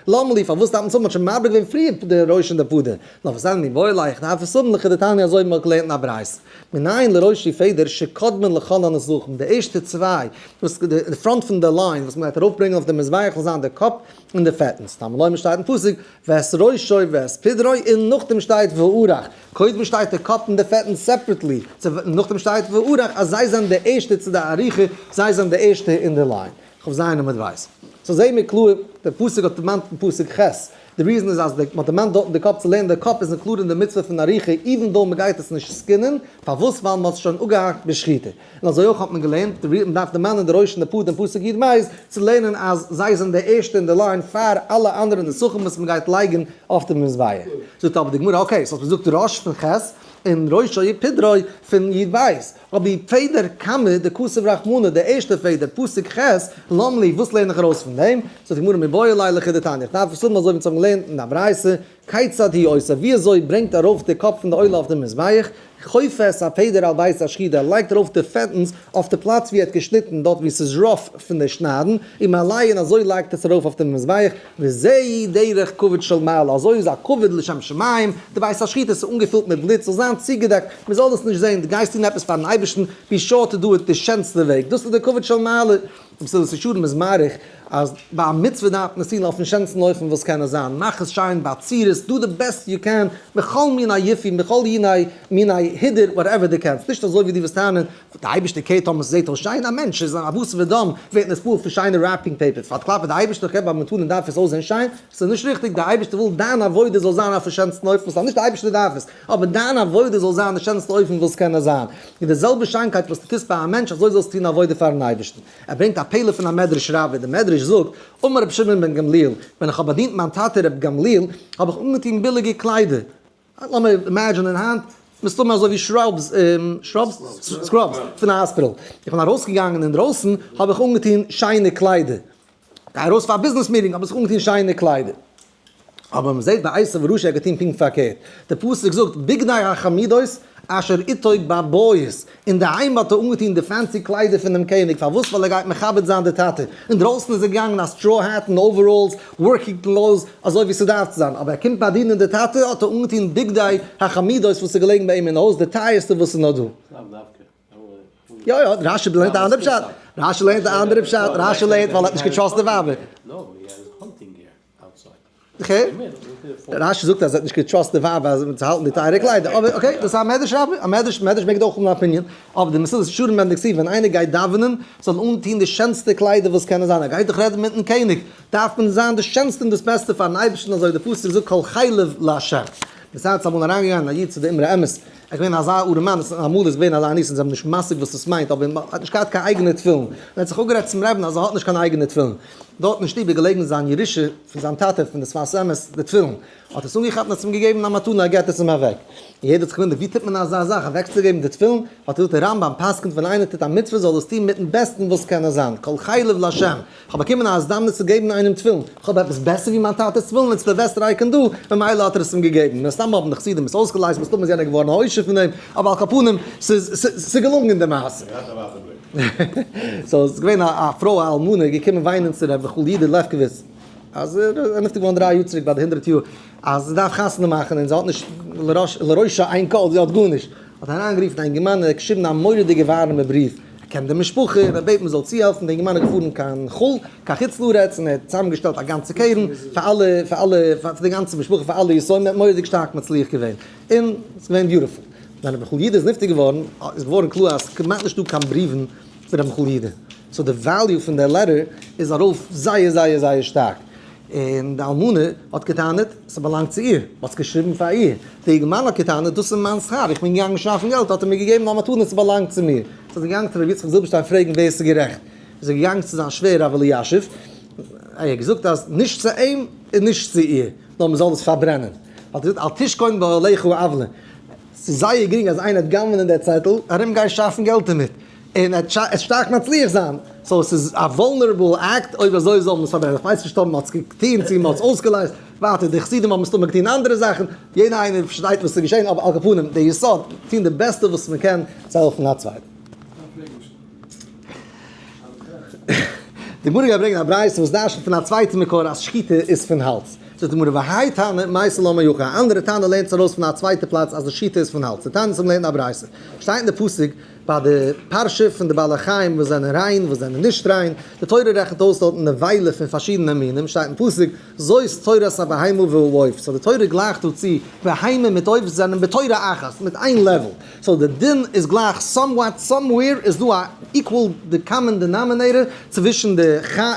למה לי פארוואס דארף מען עס האבן, מען האט שוין מרבה געווען פריער די ראש און די פדר, נאר וואס זענען מיר וואויל איך דארף עס האבן לכדתניא אזוי ווי מען האט געלערנט אין א ברייתא. מנין לראש ופדר שקודמין לכל הנסכים, די ערשטע צוויי וואס די front פון די line וואס מען גייט ארויפברענגען אויף די מזבח זאל זיין די קאפ און די פעטנס, תלמוד לומר שטייט אין פסוק ואת ראשו ואת פדרו און נאכדעם שטייט וערך, קודם שטייט די קאפ און די פעטנס separately, נאכדעם שטייט וערך אז זיי זענען די ערשטע צו די עריכה, זיי זענען די ערשטע אין די line. כ"ז עמוד ב'. so זעהן מיר קלאר, דער פסוק האט דערמאנט אין פסוק ח', די reason איז אז מ'האט דערמאנט דארטן די קאפ צו לערנען די קאפ איז included אין די מצוה פון עריכה even though מ'גייט עס נישט סקינען, פארוואס ווייל מ'האט עס שוין אפגעהאקט בשחיטה. און אזוי אויך האט מען געלערנט, די reason מ'דארף דערמאנען די ראש און די פדר אין פסוק י"ב איז צו לערנען אז זיי זענען די ערשטע אין די line פאר אלע אנדערע נסכים וואס מ'גייט לייגן אויף די מזבח. זאגט אבער די גמרא okay, so האסט געזאגט ראש פון ח'. און ראשו ופדרו פון יוד בית. אבער פדר קמא דכתב רחמנא, די ערשטע פעדער, פסוק ח', למה לי, וואס לערן איך ארויס פון דעם? זאגט די גמרא מיבעי ליה לכדתניא, איך דארף עס האבן אזוי ווי אונז האבן געלערנט אין א ברייתא, כיצד הוא עושה, ווי אזוי ברענגט ארויף די קאפ פון די עולה אויף די מזבח, חופה את הפדר על בית השחיטה, ער לייגט ארויף די פעטנס אויף די פלאץ ווי ער האט געשניטן, דארט ווי ס'איז rough פון די שניידן, ומעלהו און אזוי לייגט עס ארויף אויף די מזבח, וזהו דרך כבוד של מעלה, אזוי איז א כבוד לשם שמים, די בית השחיטה איז אנגעפילט מיט בלוט, זאל זיין צוגעדעקט, מען זאל דאס נישט זען, דו גייסט טון עפעס פארן אייבערשטן, be sure to do it די שענסטע וועג, דאס איז די כבוד של מעלה. די מסילת ישרים איז מאריך אז ביי א מצוה דארף מען עס טון אויפן שענסטן אופן וואס קען עס זיין, מאך עס שיין באצירות, do the best you can, בכל מיני יופי, בכל מיני מיני הידור, whatever דו קענסט, נישט אזוי ווי דו וועסט טענה'ן, די אייבערשטער care ט טאמער ס'זעט אויס שיין, א מענטש איז א בשר ודם, ווערט נתפעל פון שיינע wrapping paper, פארט כלפי די אייבערשטער okay ביי מתנה דארף עס אויסזען שיין, ס'איז נישט ריכטיג, די אייבערשטער וויל דיין עבודה זאל זיין אויפן שענסטן אופן, ס'איז נישט די אייבערשטער דארף עס, אבער דיין עבודה זאל זיין די שענסטע אופן וואס קען נאר זיין, און די זעלבע שיינקייט וואס דו טוסט ביי א מענטש אזוי זאלסטו טון עבודה פארן אייבערשטן. ער ברענגט א פלא פון א מדרש רבה, די מדרש זאגט, אמר רבי שמעון בן גמליאל, ווען איך האב באדינט מיין טאטע רבי גמליאל, האב איך אנגעטון ביליגע קליידער, לאמיר imagine ען היינט, מסתמא אזוי ווי shrubs, shrubs? Scrubs, פון א האספיטאל. איך בין ארויסגעגאנגען אינדרויסן, האב איך אנגעטון שיינע קליידער. גיי ארויס פאר א ביזנעס meeting, האב איך זיך אנגעטון שיינע קליידער. אבער מען זעט ביי עשו הרשע ער האט געטון פונקט פארקערט. די פסוק זאגט, בגדי החמודות אשר איתו בבית, אינדערהיים האט ער אנגעטון די fancy קליידער פונעם קעניג, פארוואס? ווייל ער גייט מכבד זיין די טאטע. אינדרויסן איז ער געגאנגען א straw hat און overalls, working clothes, אזוי ווי ס'דארף צו זיין, אבער ער קומט באדינען די טאטע האט ער אנגעטון בגדי החמודות וואס איז געלעגן ביי אים אין הויז, די טייערסטע וואס איז נאר דא. יא יא, רשי לערנט א אנדערע פשט, רשי לערנט א אנדערע פשט, רשי לערנט ווייל ער האט נישט גע trust ט די ווייבער. Okay. רשי זאגט אז ער האט נישט גע trust ט די ווייב אז צו האלטן די טייערע קליידער, אבער okay, דאס איז א מדרש רבה, א מדרש, מדרש מעג אויך האבן א opinion, אבער די מסילת ישרים בן דקסי ווען איינער גייט דאווענען זאל אנטוהן די שענסטע קליידער וואס קענען זיין, ער גייט דאך רעדן מיטן קעניג, דארף מען זיין די שענסטע און דאס בעסטע פארן אייבערשטן, אזוי ווי די פסוק זאגט כל חלב לה'. בסד איז אמאל אריינגעגאנגען א איד צו די אמרי אמת, ער איז געווען אזא ארעמאן, עס אמאל איז געווען אזא עניות און זיי האבן נישט משיג וואס עס מיינט, אבער ער האט נישט געהאט קיין אייגענע תפילין, און ער האט זיך אפגערעדט צום רבי'ן אז ער האט נישט קיין אייגענע תפילין, דארט אין שטוב איז געלעגן זיין ירושה פון זיין טאטע פון די שפת אמת די תפילין, האט עס אנגעכאפט און האט עס אים געגעבן א מתנה ער געבט עס אים אוועק, און יעדער האט זיך געוואונדערט ווי טוט מען אזא זאך אוועקצוגעבן די תפילין, האט ער געזאגט דער רמב ם פסק'נט ווען איינער טוט א מצוה זאל עס טון מיטן בעסטן וואס קען נאר זיין, כל חלב לה', כ'האב באקומען א הזדמנות צו געבן איינעם תפילין, כ'האב עפעס בעסער ווי מיין טאטע'ס תפילין, it's the best I can do, ממילא האט ער עס אים געגעבן, מן הסתם האבן די חסידים עס אויסגעלייזט, מסתמא איז יענער געווארן א עושר פון דעם, אבער על כל פנים, ס'איז ס'איז געלונגען די מעשה. געהאט א ווייטע בליק. So ס'איז געווען א פרוי א אלמנה געקומען וויינען צו ר' מיכל יודא לעפקאוויץ, אז ער איז נפטר געווארן 3 יאר צוריק ביי די 100 יאר, אז זי דארף חתונה מאכן און זי האט נישט לראשה אין כל, זי האט גארנישט, האט אריינגערופן א אינגערמאן און ער האט געשריבן א מורא'דיגע ווארעמע בריוו, ער קען די משפחה און ער בעט מען זאל צוהעלפן, די אינגערמאן איז געפארן קיין חול, קיין חוץ לארץ און ער האט צוזאמגעשטעלט א גאנצע קרן פאר אלע, פאר אלע, פאר די גאנצע משפחה, פאר אלע יתומים, ער האט מורא'דיג שטארק מצליח געווען, און ס'איז געווען beautiful. ווען רבי מיכל יודא איז נפטר געווארן, איז געווארן קלאר אז ס'כמעט נישטא קיין בריוון פון רבי מיכל יודא, so די value פון די letter איז ארויף זייער זייער זייער שטארק. און די אלמנה האט געטענה'ט, ס'באלאנגט צו איר, מ'האט עס געשריבן פאר איר. די אינגערמאן האט געטענה'ט, דאס איז מיין שכר, איך בין געגאנגען שאפן געלט, האט ער מיר געגעבן א מתנה, ס'באלאנגט צו מיר. זי איז געגאנגען צו רבי יצחק זילבערשטיין פרעגן ווער ס'איז גערעכט. איז ער געגאנגען צו זיין שווער רב אלישיב, ער האט געזאגט אז נישט צו אים און נישט צו איר, נאר מ'זאל עס פארברענען. האט ער געזאגט, אל תשכון באהליך עוולה. ס'איז זייער גרינג אז איינער וועט גנב'נען דער צעטל, ארום גיין שאפן געלט דערמיט, און ער וועט שטארק מצליח זיין. So עס איז א vulnerable act, אויב אזוי זאל מען עס פארברענען. איך ווייס נישט אויב מען האט עס געטון, צו מען האט עס אויסגעלייזט. ווייטער, די חסידים האבן מסתמא געטון אנדערע זאכן, יעדער איינער פארשטייט וואס איז געשען, אבער על כל פנים, דער יסוד, טון די בעסטע וואס מען קען צו העלפן א צווייטן. די גמרא גייט ברענגען א ברייתא וואס דרש'נט פון א צווייטע מקור אז שחיטה איז פון האלץ. זאגט די גמרא והאי תנא מייתי לה מהכא, א אנדערע תנא לערנט עס ארויס פון א צווייטע פלאץ אז די שחיטה איז פון האלץ. דתניא האבן געלערנט א ברייתא, שטייט אין די פסוק ביי די פרשה פון די בעלי חיים וואס זענען ריין וואס זענען נישט ריין, די תורה רעכנט אויס דארטן נבילה פון פארשידענע מינים, שטייט אין פסוק זאת תורת הבהמה והעוף, so די תורה גלייכט דא צו בהמה מיט עוף זענען בתורה אחת, מיט איין level. So די דין איז גלייך somewhat somewhere איז דא א equal די common denominator צווישן די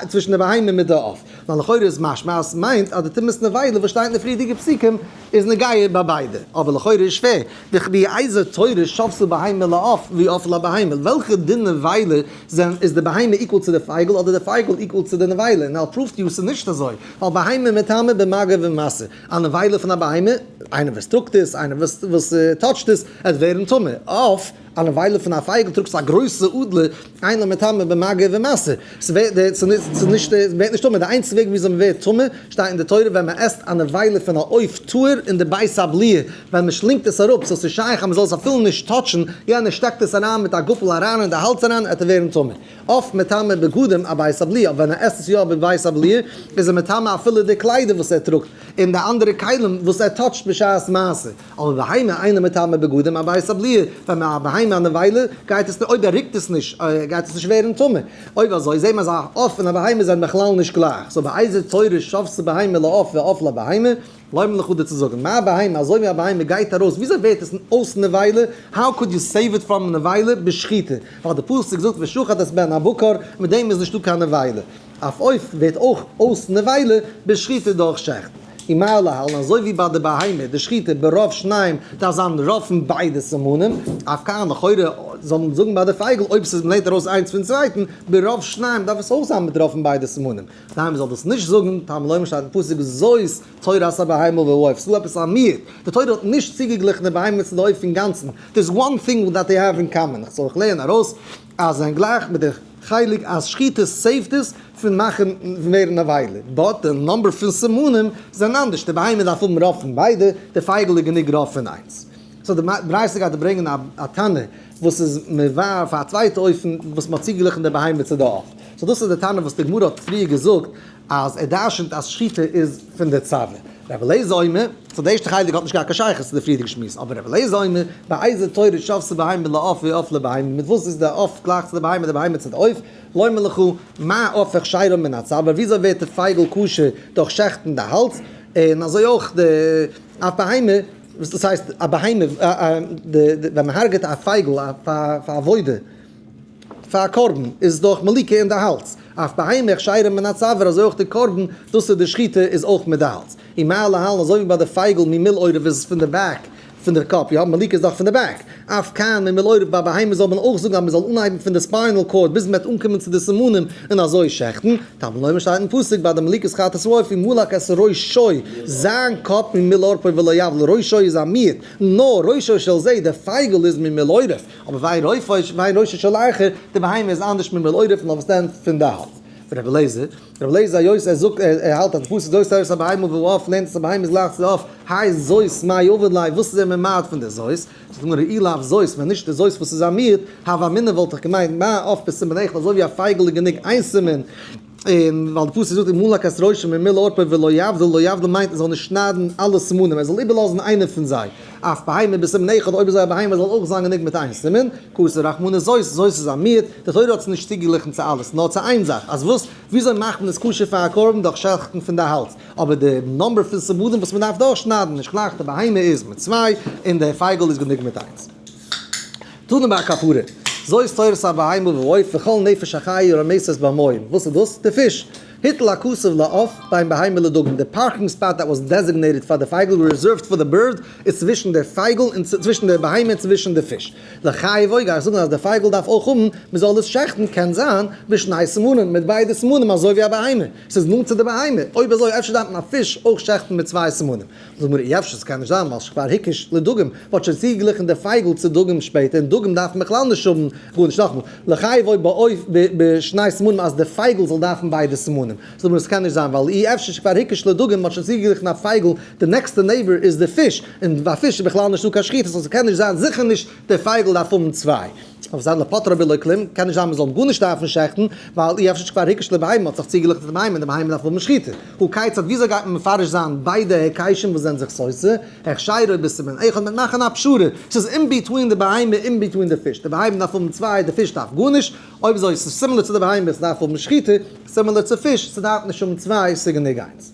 צווישן די בהמה מיט די עוף. ווייל לכאורה איז משמע אז ס'מיינט אז די טומאת נבילה וואס שטייט אין די פריערדיגע פסוקים איז נוגע ביי ביידע, אבער לכאורה איז שווער, דכבי איזה תורה שבתה בהמה לעוף ועוף לבהמה, וועלכע דין נבילה זענען איז די בהמה equal צו די פייגל אדער די פייגל equal צו די נבילה, און I'll prove to you ס'איז נישט אזוי, ווייל בהמה מטמא במגע ומשא, א נבילה פון א בהמה, איינער וואס טראגט עס, איינער וואס וואס touch ט עס, עט ווערן טמא, עוף, א נבילה פון א פייגל טראגסט א גרויסע אדלער, אינו מטמא במגע ומשא, ס'ווערט נישט ווערט נישט טמא, די איינציגסטע וועג וויאזוי מ'ווערט טמא שטייט אין די תורה ווען מ'עסט א נבילה פון א עוף טהור אין די בית הבליעה, ווען מ'שלינגט עס אראפ, so ס'איז שייך אז מ'זאל עס אפילו נישט touch ן, יענער שטעקט עס אריין מיט א גאפל אריין אין די האלז אריין עט ער ווערן טמא. עוף מטמא בגדים אבית הבליעה, אבער ווען ער עסט עס יא בבית הבליעה איז ער מטמא אפילו די קליידער וואס ער טראגט, און די אנדערע כלים וואס ער touch ט בשעת מעשה. אבער בהמה אינה מטמא בגדים אבית הבליעה, ווען א בהמה א נבילה גייט עס אויב ער רוקט עס נישט גייט עס נישט ווערן טמא, אויב אזוי זעהט מען אז א עוף און א בהמה זענען בכלל נישט גלייך, so באיזה תורה שותה בהמה לעוף ועוף לבהמה, לומר לך דיר צו זאגן, מה בהמה, אזוי ווי א בהמה גייט ארויס, וויאזוי ווערט עס אויס נבילה, how could you save it from נבילה, בשחיטה, ווייל די פסוק זאגט ושחט את בן הבקר, מיט דעם איז נישטא קיין נבילה, אף עוף ווערט אויך אויס נבילה בשחיטה דורך שעכטן. ומה להלן, אזוי ווי ביי די בהמה, די שחיטה ברוב שניים דארף זיין רוב פון ביידע סימנים, אף כאן לכאורה זאל מען זאגן ביי די פייגל אויב ס'איז מ'לערנט ארויס איינס פון צווייטן, ברוב שניים דארף עס אויך זיין מיט רוב פון ביידע סימנים. ניין מ'זאל דאס נישט זאגן, תלמוד לומר שטייט אין פסוק זאת תורת הבהמה והעוף, ס'דא עפעס א מיעוט, די תורה האט נישט צוגעגליכן די בהמה צו די עוף אינגאנצן, there's one thing that they have in common, כ'זאל איך לערן ארויס אז זיי זענען גלייך מיט די חלק אז שחיטה save ט עס פון מאכן ווערן נבילה, but די number פון סימנים זענען אנדערש, די בהמה דארף האבן רוב פון ביידע, די פייגל איז גענוג רוב פון איינס. so די ברייתא גייט דא ברענגען א תנא וואס איז מבאר פאר א צווייטע אופן וואס מ'האט צוגעגליכן די בהמה צו די עוף. so דאס איז די תנא וואס די גמרא האט פריער געזאגט אז ער דרשנ'ט אז שחיטה איז פון די צוואר. רבי אליעזר אומר, so די ערשטע חלק האט נישט געהאט קיין שייכות צו די פריערדיגע שמועס, אבער רבי אליעזר אומר, באיזה תורה שותה בהמה לעוף ועוף לבהמה, מיט וואס איז די עוף גלייך צו די בהמה, די בהמה צו די עוף, לומר לך, מה עוף הכשרו מן הצוואר, וויאזוי ווערט די פייגל כשר דורך שעכטן די האלז, און אזוי אויך די אף בהמה, וואס דאס הייסט א בהמה, ווען מען הרג'עט א פייגל פאר עבודה, פאר א קרבן איז דאך מליקה אין די האלז, אף בהמה הכשרה מן הצוואר אזוי אויך די קרבן, דאס איז די שחיטה איז אויך מיט די האלז. ומה להלן אזוי ווי ביי די פייגל ממעל עורף איז עס פון די back פון די קאפ, יא מליקה איז דאך פון די back, אף כאן ממעל עורף ביי בהמה זאל מען אויך זאגן אז מען זאל אנהייבן פון די spinal cord ביז מען וועט אנקומען צו די סימנים און אזוי שעכטן, תלמוד לומר שטייט אין פסוק ביי די מליקת חטאת העוף ומלק את ראשו, זיין קאפ ממעל עורפו ולא יבדיל, ראשו איז א מיעוט, נאר ראשו של זה די פייגל איז ממעל עורף. אבער ואין ראשו ואין ראשו של אחר, די בהמה איז אנדערש ממעל עורף נאר וואס דען פון די האלז. רבי אליעזר, רבי אליעזר היות ער זאגט ער האלט אז די פסוק זאת תורת הבהמה והעוף לערנט אז א בהמה איז גלייך צו די עוף, האי זאת מאי עביד ליה, וואס איז ער ממעט פון די זאת? זאגט די גמרא אי לאו זאת, ווען נישט די זאת וואס איז א מיעוט, הוה אמינא וואלט איך געמיינט מה עוף בסימן אחד אזוי ווי א פייגל איז גענוג איין סימן, און ווייל די פסוק זאגט ומלק את ראשו ממעל עורפו ולא יבדיל, לא יבדיל מיינט ער זאל נישט שניידן אלע סימנים, ער זאל איבערלאזן איינע פון זיי, אף בהמה בסימן אחד, אויב אזוי א בהמה זאל אויך זיין גענוג מיט איין סימן, כתב רחמנא זאת, זאת איז א מיעוט, די תורה האט עס נישט צוגעגליכן צו אלעס, נאר צו איין זאך, אז וואס, וויאזוי מאכט מען עס כשר פאר א קרבן דורך שעכטן פון די האלז, אבער די number פון סימנים וואס מען דארף דורכשניידן נישט גלייך, די בהמה איז מיט צוויי, און די פייגל איז גענוג מיט איינס. תנא ביי כפרה, זאת תורת הבהמה והעוף וכל נפש החיה רמשת במים, וואס איז דאס? די פיש. הטיל הכתוב לעוף בין בהמה לדגים, די parking spot that was designated פאר די פייגל, reserved for the bird, איז צווישן די פייגל און צווישן די בהמה און צווישן די פיש. לחייבו גיי איך זאגן אז די פייגל דארף אויך האבן מען זאל עס שעכטן, קען זיין בשני סימנים, מיט ביידע סימנים אזוי ווי א בהמה, ס'איז נאנט צו די בהמה, אויב אזוי אפשר דארף מען א פיש אויך שעכטן מיט צוויי סימנים. זאג מיר אי אפשר ס'קען נישט זיין ווייל שכבר הקיש לדגים מ'האט שוין צוגעגליכן די פייגל צו דגים שפעטער און דגים דארף מען בכלל נישט האבן גארנישט נאכאמאל לחייבו בעוף בשני סימנים אז די פייגל זאל דארפן ביידע סימנים זאג מיר ס'קען נישט זיין ווייל אי אפשר שכבר הקיש לדגים מ'האט שוין צוגעגליכן א פייגל די נעקסטע neighbor איז די פיש און ביי פיש איז בכלל נישטא קיין שחיטה so ס'קען נישט זיין זיכער נישט די פייגל דארף האבן צוויי. אויף זיין לפטרו בלא כלום, קען נישט זיין מ'זאל אים גארנישט דארפן שעכטן, ווייל אי אפשר שכבר הקיש לבהמה האט זיך צוגעגליכן צו די בהמה און די בהמה דארף האבן שחיטה. הא כיצד וויאזוי גייט מען מפרש זיין ביידע היקשים וואס זענען זיך סותר, הכשרו בסימן אחד מיט מאכן א פשרה, ס'איז in between די בהמה in between די פיש, די בהמה דארף האבן צוויי די פיש דארף גארנישט, אויב אזוי ס'איז similar צו די בהמה ס'דארף האבן שחיטה, similar צו פיש ס'דארף נישט האבן צוויי ס'גענוג איינס.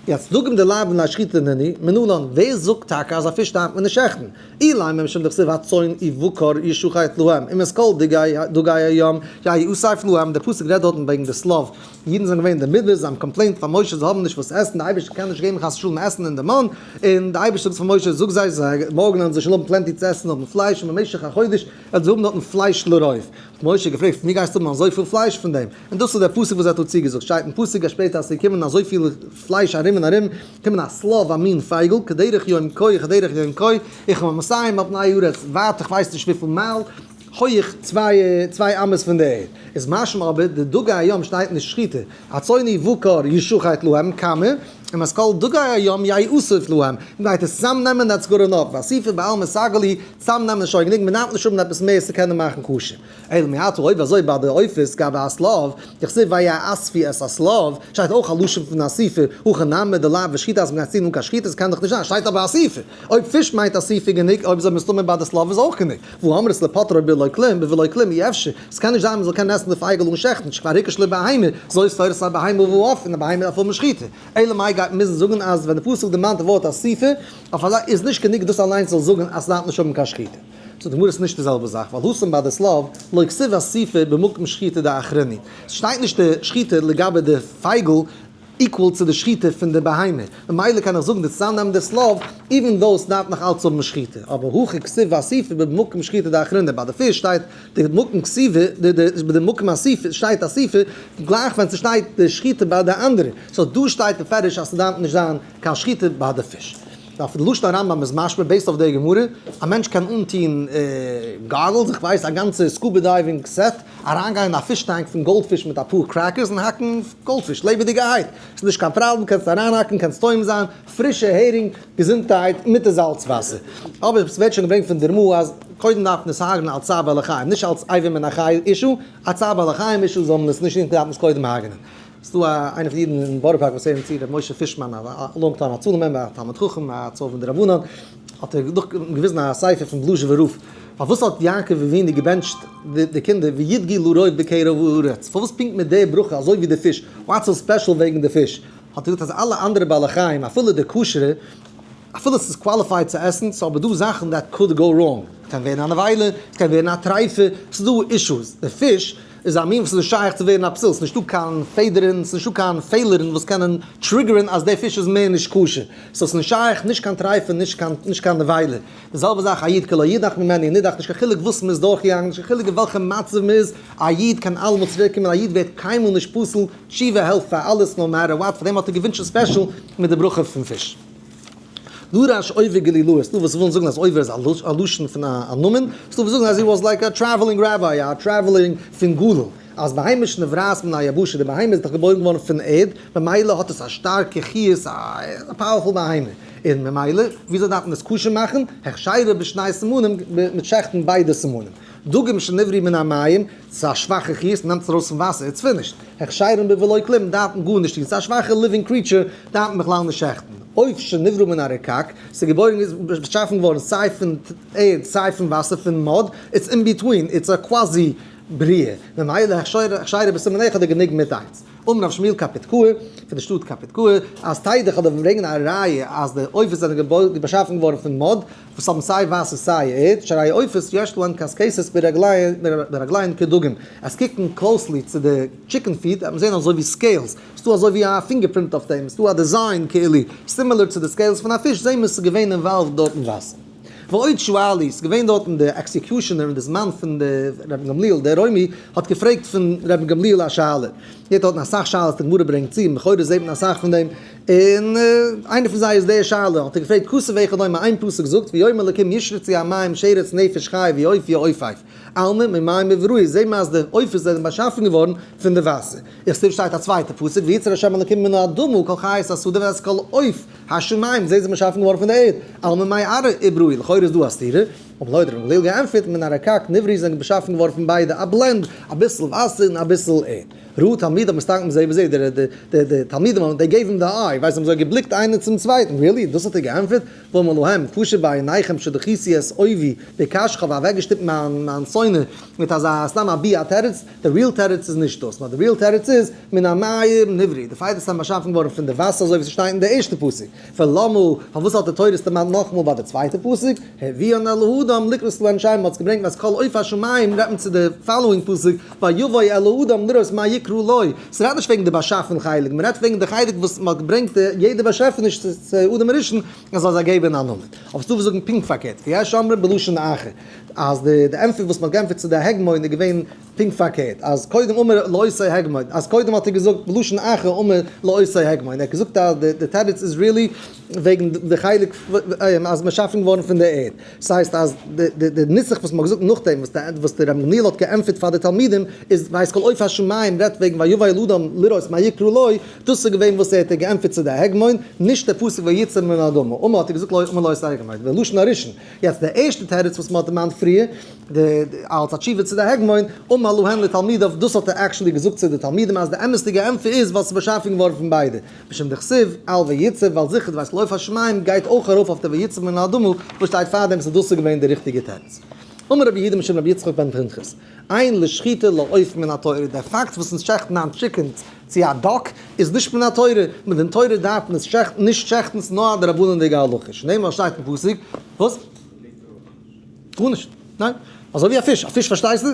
יעצט דגים דלאו בני שחיטה נינהו, מנלן, ווער זאגט טאקע אז א פיש דארף מען נישט שעכטן? אילימא משום דכתיב הצאן ובקר ישחט להם, ואת כל דגי הים יאסף להם, דער פסוק רעדט דארטן וועגן די שליו, אידן זענען געווען אין די מדבר, זיי האבן complainט פאר משה זיי האבן נישט וואס עסן, די אייבערשטער קען נישט געבן חס ושלום עסן אין די מן, און די אייבערשטער זאגט פאר משה זאג זיי זיי מארגן וועלן זיי שוין האבן plenty צו עסן האבן פלייש און במשך החודש וועלן זיי האבן דארטן פלייש לרוב, האט משה געפרעגט פון ווי גייסטו האבן אזויפיל פלייש פון דעם? און דאס איז דער פסוק וואס ער האט דא צוגעזאגט, שטייט אין פסוק אז שפעטער אז ס'איז געקומען אזויפיל פלייש ארום און ארום, קומען א שליו א מין פייגל, כדרך יום כה כדרך יום כה, איך האב מסיים אויף נייע יאר עס ווייט איך ווייס נישט וויפיל מייל הויך צוויי אמות פון די ערד, איז משמע אבער די דגי הים שטייט נישט שחיטה, הצאן ובקר ישחט להם קמא, ואת כל דגי הים יאסף להם, מ'גייט עס צוזאם נעמען that's good enough, ואסיפה בעלמא סגי להו, צוזאם נעמען איז שוין גענוג, מ'דארף נישט האבן עפעס מער עס צו קענען מאכן כשר. אלא מעתה אויב אזוי ביי די עופות גבי השליו, דכתיב ויאספו את השליו, שטייט אויך א לשון פון אסיפה, הכא נמי דלאו שחיטה אז מ'גייט צו אן קיין שחיטה עס קען דאך נישט זיין, שטייט אבער אסיפה. אויב פיש מיינט אסיפה גענוג, אויב אזוי מסתמא ביי די שליו איז אויך גענוג. והא אמרת לפוטרו בלא כלום, בבלא כלום אי אפשר, עס קען נישט זיין מ'זאל קענען עסן די פייגל אן שעכטן, שכבר הוקש לבהמה, זאת תורת הבהמה והעוף, און א בהמה דארף האבן שחיטה. אלא מאי גייט מען מוזן זאגן אז ווען די פסוק דערמאנט די ווארט אסיפה, אויף אזא איז נישט גענוג דאס אליינס זאל זאגן אז ס'דארף נישט האבן קיין שחיטה. זאגט די גמרא ס'איז נישט די זעלבע זאך, ווייל התם ביי די שליו לא כתיב אסיפה במקום שחיטה דאחריני, ס'שטייט נישט די שחיטה לגבי די פייגל equal צו די שחיטה פון די בהמה, ממילא קען איך זאגן די צוזאמנעמען די שליו even though ס'דארף נאך אלץ האבן שחיטה, אבער הכא כתיב אסיפה במקום שחיטה דאחריני, ביי די פיש שטייט די מקום כתיבה, די די מקום אסיפה שטייט אסיפה גלייך ווען ס'שטייט די שחיטה ביי די אנדערע, so דא שטייט בפירוש אז ס'דארף נישט זיין קיין שחיטה ביי די פיש. אויף די לשון הרמב ם איז משמע based אויף די גמרא, א מענטש קען אנטוהן goggles, איך ווייס א גאנצע scuba diving set, אריינגיין אין א fish tank פון goldfish מיט אפאר crackers און האקן goldfish לעבעדיגערהייט, ס'איז נישט קיין פראבלעם, קענסט אריינהאקן, קענסט טועם זיין, פרישע הערינג, געזונטהייט, מיט די זאלץ וואסער. אבער ס'ווערט שוין געברענגט פון די רמ א אז קודם דארף מען עס הרג'נען אלס צער בעלי חיים, נישט אלס אבר מן החי issue, א צער בעלי חיים issue זאל מען עס נישט טון, דארף מען עס קודם הרג'נען. ס'דא א איינער פון די אידן אין בארא פארק וואס הערן צו, ר' משה פישמאן, א long time הצלה member, א תלמיד חכם, א צאל פון די רבנן, האט ער דאך געוויזן א ספר פון בלוזשעווער רב, פארוואס האט יעקב אבינו געבענטשט די קינדער וידגו לרוב בקרב הארץ, פארוואס פונקט מיט די ברכה אזוי ווי די פיש, what's so special וועגן די פיש, האט ער געזאגט אז אלע אנדערע בעלי חיים אפילו די כשר'ע, אפילו ס'איז qualified צו עסן, ס'איז אבער דא זאכן that could go wrong, ס'קען ווערן א נבילה, ס'קען ווערן א טריפה, ס'איז דא issues, די פיש איז א מין וואס איז נישט שייך צו ווערן א פסול, ס'איז נישטא קיין פעדערן, ס'איז נישטא קיין פעלערן וואס קענען trigger ן אז די פיש איז מער נישט כשר, so ס'איז נישט שייך נישט קיין טריפה נישט קיין נישט קיין נבילה. די זעלבע זאך א איד כי לא ידח ממנו נידח, נישט קיין חילוק וואס מ'איז דורכגעגאנגען, נישט קיין חילוק אין וועלכע מצב מ'איז, א איד קען אלעמאל צוריק קומען, א איד ווערט קיינמאל נישט פסול, תשובה העלפט פאר אלעס no matter what, פארדעם האט ער געווינטשן special מיט די ברכה פון פיש. דרש עובר גלילאה, ס'דא וואס ווילן זאגן אז עובר איז א לשון פון א נאמען, ס'דא וואס זאגן אז he was like a traveling rabbi, א traveling פון גליל, אז בהמה שנבראת מן היבשה, די בהמה איז דאך געבוירן געווארן פון ערד, ממילא האט עס א שטארקע חיות, א powerful בהמה, און ממילא וויאזוי דארף מען עס כשר מאכן, הכשרה בשני סימנים, מיט שעכטן ביידע סימנים. דגים שנבראו מן המים, ס'איז א שוואכע חיות, מ'נעמט עס ארויס פון וואסער, it's finished. הכשרן בבלא כלום דארף מען גארנישט טון, ס'איז א שוואכע living creature, דארף מען בכלל נישט שעכטן. עוף שנברא מן הרקק, ס'איז געבוירן איז באשאפן געווארן סיי פון ערד סיי פון וואסער פון mud, it's in between, it's a quasi בריאה, ממילא הכשרה בסימן אחד איז גענוג מיט איינס. אמר רב שמואל קפיטקאה, פון די שטאט קפיטקאה, אז תדע כ'וועל דיר ברענגען א ראיה אז די עופות זענען באשאפן געווארן פון mud, וואס האבן סיי וואסער סיי ערד, שהרי עופות יש להן קשקשת ברגליהן כדגים, אז קוקן closely צו די chicken feet וועט מען זען אזוי ווי scales, ס'דא אזוי ווי א fingerprint אויף דעם, ס'דא א design כאילו similar צו די scales פון א פיש, זעהן מיר ס'איז געווען involved דארט אין וואסער. ועוד שואלו, ס'איז געווען דארטן די executioner אין די זמן פון די רבן גמליאל, דער רומי האט געפרעגט פון רבן גמליאל א שאלה, יעדער דארטן אסאך שאלות די גמרא ברענגט צו, לכאורה זעהט מען אסאך פון דעם, און איינע פון זיי איז די שאלה, האט ער געפרעגט כתוב אחד אומר איין פסוק זאגט ויאמר אלקים ישרצו המים שרץ נפש חי ועוף יעופף, אלמא ממים נבראו, זעהט מען אז די עופות זענען באשאפן געווארן פון די וואסער. איך זעה שטייט א צווייטע פסוק ויצר ה' אלקים מן האדמה כל חיות השדה ואת כל עוף השמים, זיי זענען באשאפן געווארן פון די ערד, אלמא מארעא איבראו, לכאורה איז דא א סתירה. אמר לו, האט ר' גמליאל געענטפערט, מן הרקק נבראו זענען באשאפן געווארן פון ביידע, א blend, אביסל וואסער און אביסל ערד. ראו תלמידיו מסתכלים זה בזה, די תלמידים האבן, they gave him the eye, ווייסט האבן זיי געבליקט איינער צום צווייטן, really? דאס האט ער געענטפערט? ואמר להם, קשה בעיניכם שדחיתי את אויבי בקש, כ'האב אוועקגעשטופט מיין שונא מיט אזא סתם אבי א תירוץ, די real תירוץ איז נישט דאס, נאר די real תירוץ איז, מן המים נבראו, די פייגל זענען באשאפן געווארן פון די וואסער אזוי ווי ס'שטייט אין די ערשטע פסוק, ולמה, פארוואס האט די תורה עס דערמאנט נאכאמאל ביי די צווייטע פסוק, הביאן אל האדם לקרות להן שם, מ'האט עס געברענגט ואת כל עוף השמים רעדט מען צו די following פסוק, ויבא אל האדם לראות מה יקראו לו, ס'רעדט נישט וועגן די באשאפן חלק, מ'רעדט וועגן די חלק וואס מ'האט געברענגט יעדע באשעפעניש צו אדם הראשון ער זאל זיי געבן א נאמען. אבער ס'דא וואס זאגן פונקט פארקערט, ויש אומרים בלשון אחר, אז די ענטפער וואס מ'האט געענטפערט צו די הגמון איז געווען פונקט פארקערט, אז קודם אמר לאותו הגמון, אז קודם האט ער געזאגט בלשון אחר אמר לאותו הגמון, ער האט געזאגט אז די תירוץ איז really וועגן די חלק אז מ'איז באשאפן געווארן פון די ערד, ס'הייסט אז די נוסח וואס מ'האט געזאגט נאכדעם וואס די רבי גמליאל האט געענטפערט פאר די תלמידים איז ואת כל עוף השמים רעדט וועגן ויבא אל האדם לראות מה יקרא לו, דאס איז געווען וואס ער האט געענטפערט צו די הגמון, נישט די פסוק ויצא מן האדמה, אמר האט ער געזאגט לא אמר לאותו הגמון, בלשון הראשון. יעצט די ערשטע תירוץ וואס מ'האט דערמאנט פריער, די אלס א תשובה צו די הגמון, אמר להן לתלמידיו, דאס האט ער actually געזאגט צו די תלמידים אז די אמת'דיגע ענטפער איז ווייל ס'איז באשאפן געווארן פון ביידע, משום דכתיב על ויצא, ווייל זיכער ואת כל עוף השמים גייט אויך ארויף אויף די ויצא מן האדמה וואס שטייט פארדעם, so דאס איז געווען די ריכטיגע תירוץ. אמר רבי יהודה משום רבי יצחק בן פנחס, אין לשחיטה לעוף מן התורה, דער פאקט וואס אונז שעכטן היינט chickens צו א duck איז נישט מן התורה, מיט דעם תורה דארף מען עס שעכטן, נישט שעכטן ס'איז נאר א דרבנן'דיגע הלכה, שנאמר שטייט אין פסוק, וואס? גארנישט, ניין, אזוי ווי א פיש, א פיש פארשטייסטו?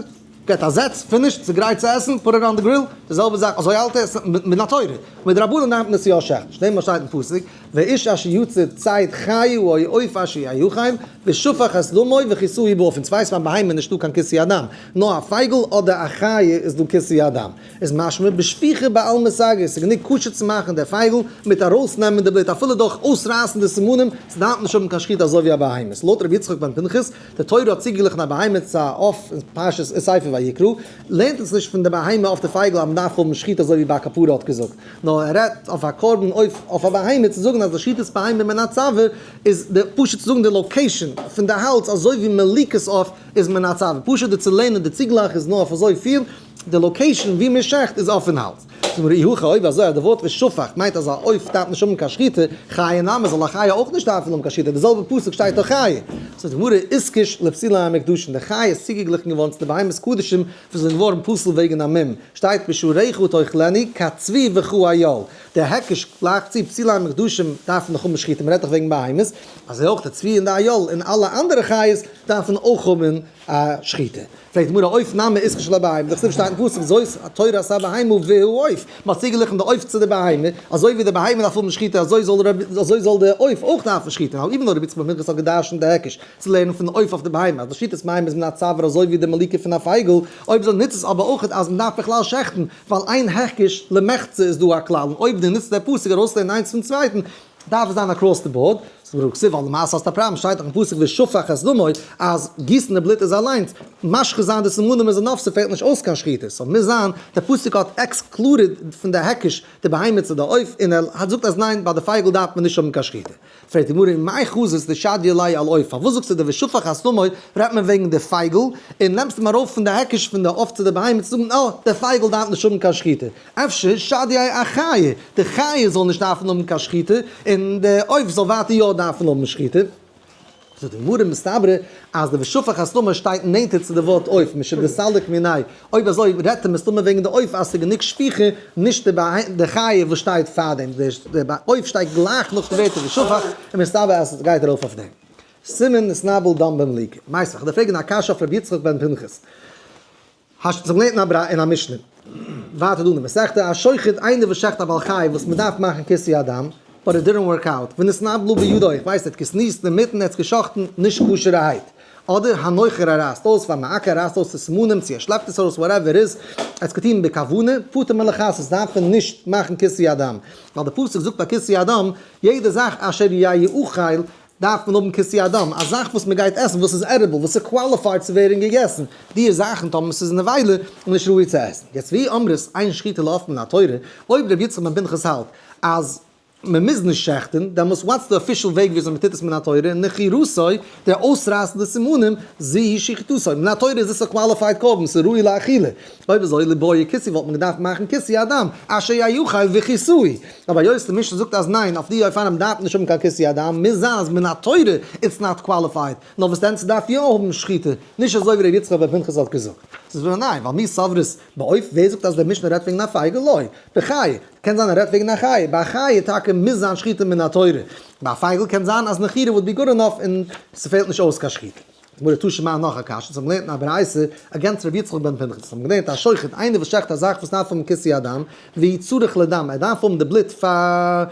געט א זעץ, finished, ס'איז גרייט צו עסן, put it on the grill, די זעלבע זאך, אזוי האלט ער, מן התורה, מדרבנן דארף מען עס יא שעכטן, שנאמר שטייט אין פסוק, ואיש אשר יצר ציד חיה או עוף אשר יאכל, ושפך את דמו וכסהו בעפר, אונז ווייסט ביים בהמה נישטא קיין כיסוי הדם, נאר א פייגל אדער א חיה איז דא כיסוי הדם. איז משמע בשפיכה בעלמא סגי, ס'איז גענוג כשר צו מאכן דער פייגל מיט ארויסנעמען די בלוט אפילו דורך אויסרייסן די סימנים, ס'דארף נישט האבן קיין שחיטה אזוי ווי א בהמה. לויט רבי יצחק בן פנחס, די תורה האט צוגעגליכן א בהמה צו א עוף אין פרשת אין ספר ויקרא, לערנט אונז נישט פון די בהמה אויף די פייגל אז מ'דארף האבן שחיטה אזוי ווי ביי כפרה האט געזאגט, נאר ער רעדט אויף א קרבן עוף אויף א בהמה צו זאגן אז די שחיטת בהמה מן הצוואר איז די פשוט צו זאגן די location פון די האלז אזוי ווי מליקת עוף איז מן הצוואר, פשוט די צו לערנען די צוגלייך איז נאר אויף אזוי פיל. די location ווי מען שעכט איז אויפן האלז. זאגט מיר אי הכי אויב אזוי אז די ווארט ושפך מיינט אז א עוף דארף נישט האבן קיין שחיטה, חיה נמי זאל א חיה אויך נישט דארפן האבן קיין שחיטה, די זעלבע פסוק שטייט דאך חיה. זאגט די גמרא איתקש לפסולי המוקדשין, די חיה איז צוגעגליכן געווארן צו די בהמות קדשים וואס זענען געווארן פסול וועגן א מום, שטייט בשעריך תאכלנו כצבי וכאייל, די היקש גלייכט צו פסולי המוקדשים דארפן נאך האבן שחיטה, מען רעדט דאך וועגן בהמות, אזוי אויך די צבי און די אייל און אלע אנדערע חיות דארפן אויך האבן א שחיטה. פרעגט די גמרא עוף נמי איתקש לבהמה, דכתיב שטייט אין פסוק זאת התורת הבהמה והעוף, מען האט צוגעגליכן די עוף צו די בהמה, אזוי ווי די בהמה דארף האבן שחיטה אזוי זאל אזוי זאל די עוף אויך דארפן שחיטה, now even though רבי יצחק בן פנחס האט געדרשנט די היקש צו לערנען פון די עוף אויף די בהמה אז די שחיטת בהמה איז מן הצוואר אזוי ווי די מליקה פון א פייגל, אויב אזוי נוצט עס אבער אויך אז מען דארף בכלל שעכטן, ווייל אין היקש למחצה איז דא א כלל און אויב די נוצט די פסוק ארויסלערנען איינס פון צווייטן דארף עס זיין across the board, זאגט ר' כסיף ווייל למעשה האסטו א פראבלעם, שטייט דאך אין פסוק ושפך את דמו אז גיסן די בלוט איז אליינס, משחית זיין די סימנים איז enough ס'פעלט נישט אויס קיין שחיטה, so מוז זיין די פסוק האט excluded פון די היקש די בהמה צו די עוף און ער האט זאגט אז ניין ביי די פייגל דארף מען נישט האבן קיין שחיטה. פרעגט די גמרא ומאי חזית דשדייה ליה על עוף פארוואס זאגסטו די ושפך את דמו רעדט מען וועגן די פייגל און נעמסט אים ארויף פון די היקש פון די עוף צו די בהמה צו זאגן אה די פייגל דארף נישט האבן קיין שחיטה אפשר שדייה אחיה, די חיה זאל נישט דארפן האבן קיין שחיטה, און די עוף זאל ווייטער יא דארפן האבן שחיטה. זאגט די גמרא מסתברא אז די ושפך את דמו שטייט נענטער צו די ווארט עוף, משום דסליק מיניה, אויב אזוי רעדט ער מסתמא וועגן די עוף אז ס'איז גענוג שפיכה, נישט די חיה וואס שטייט פארדעם, די עוף שטייט גלייך נאך די ווערטער ושפך, און מסתברא אז עס גייט ארויף אויף דעם. סימן נתנבל דם במליקה. מיתיבי, כ'דארף פרעגן א קשיא אויף רבי יצחק בן פנחס. האסט זיך געלערנט אין א ברייתא אין א משנה. ווייטער דא אין די מסכתא, א שוחט איינער וואס שעכט א בעל חי וואס מען דארף מאכן כיסוי הדם, but it didn't work out, ונתנבלו בידו, איך ווייס ער האט געסניזט אינמיטן ער האט עס געשאכטן נישט כשר'ערהייט, אדער הנוחר ער רייסט אויס והמעקר ער רייסט אויס די סימנים צו ער שלעפט עס ארויס whatever איז, ער האט עס געטון בכוונה, פטור מלכסות דארף מען נישט מאכן כיסוי הדם, ווייל די פסוק זאגט ביי כיסוי הדם, יעדע זאך אשר יאכל דארף מען האבן כיסוי הדם, א זאך וואס מען גייט עסן וואס איז edible, וואס איז qualified צו ווערן געגעסן, די זאכן טאמער ס'איז נבילה איז נישט ראוי צו עסן. יעצט ואי אמרת אין שחיטה לעוף מן התורה, אויב רבי יצחק בן פנחס האלט אז מען מוז נישט שעכטן, דעמאלס what's די official וועג וויאזוי מען טוט עס מן התורה, נחירותו, דער אויסרייסן די סימנים, זו היא שחיטתו, מן התורה איז עס א qualified קרבן, ס'איז ראוי לאכילה, אויב אזוי ליבעי כיסוי וואלט מען געדארפט מאכן כיסוי הדם, אשר יאכל וכיסוי, אבער היות די משנה זאגט אז ניין, אויף די אופנים דארף מען נישט האבן קיין כיסוי הדם, מוז זיין אז מן התורה it's not qualified, נאר וואס דען ס'דארף יא האבן שחיטה, נישט אזוי ווי ר' יצחק בן פנחס האט געזאגט. ס'איז ווען ניין, ווייל מי סברת בעוף, ווער זאגט אז די משנה רעדט וועגן א פייגל? לא, בחיה, קען זיין ער רעדט וועגן א חיה, ביי א חיה טאקע מוז זיין שחיטה מן התורה, ביי א פייגל קען זיין אז נחירה would be good enough און ס'פעלט נישט אויס קיין שחיטה. גמרא תא שמע נאך א קשיא, אונז האבן געלערנט אין א ברייתא against רבי יצחק בן פנחס, אונז האבן געלערנט א שוחט, איינער וואס שעכט א זאך וואס דארף האבן כיסוי הדם, והוא צריך לדם, ער דארף האבן די בלוט פאר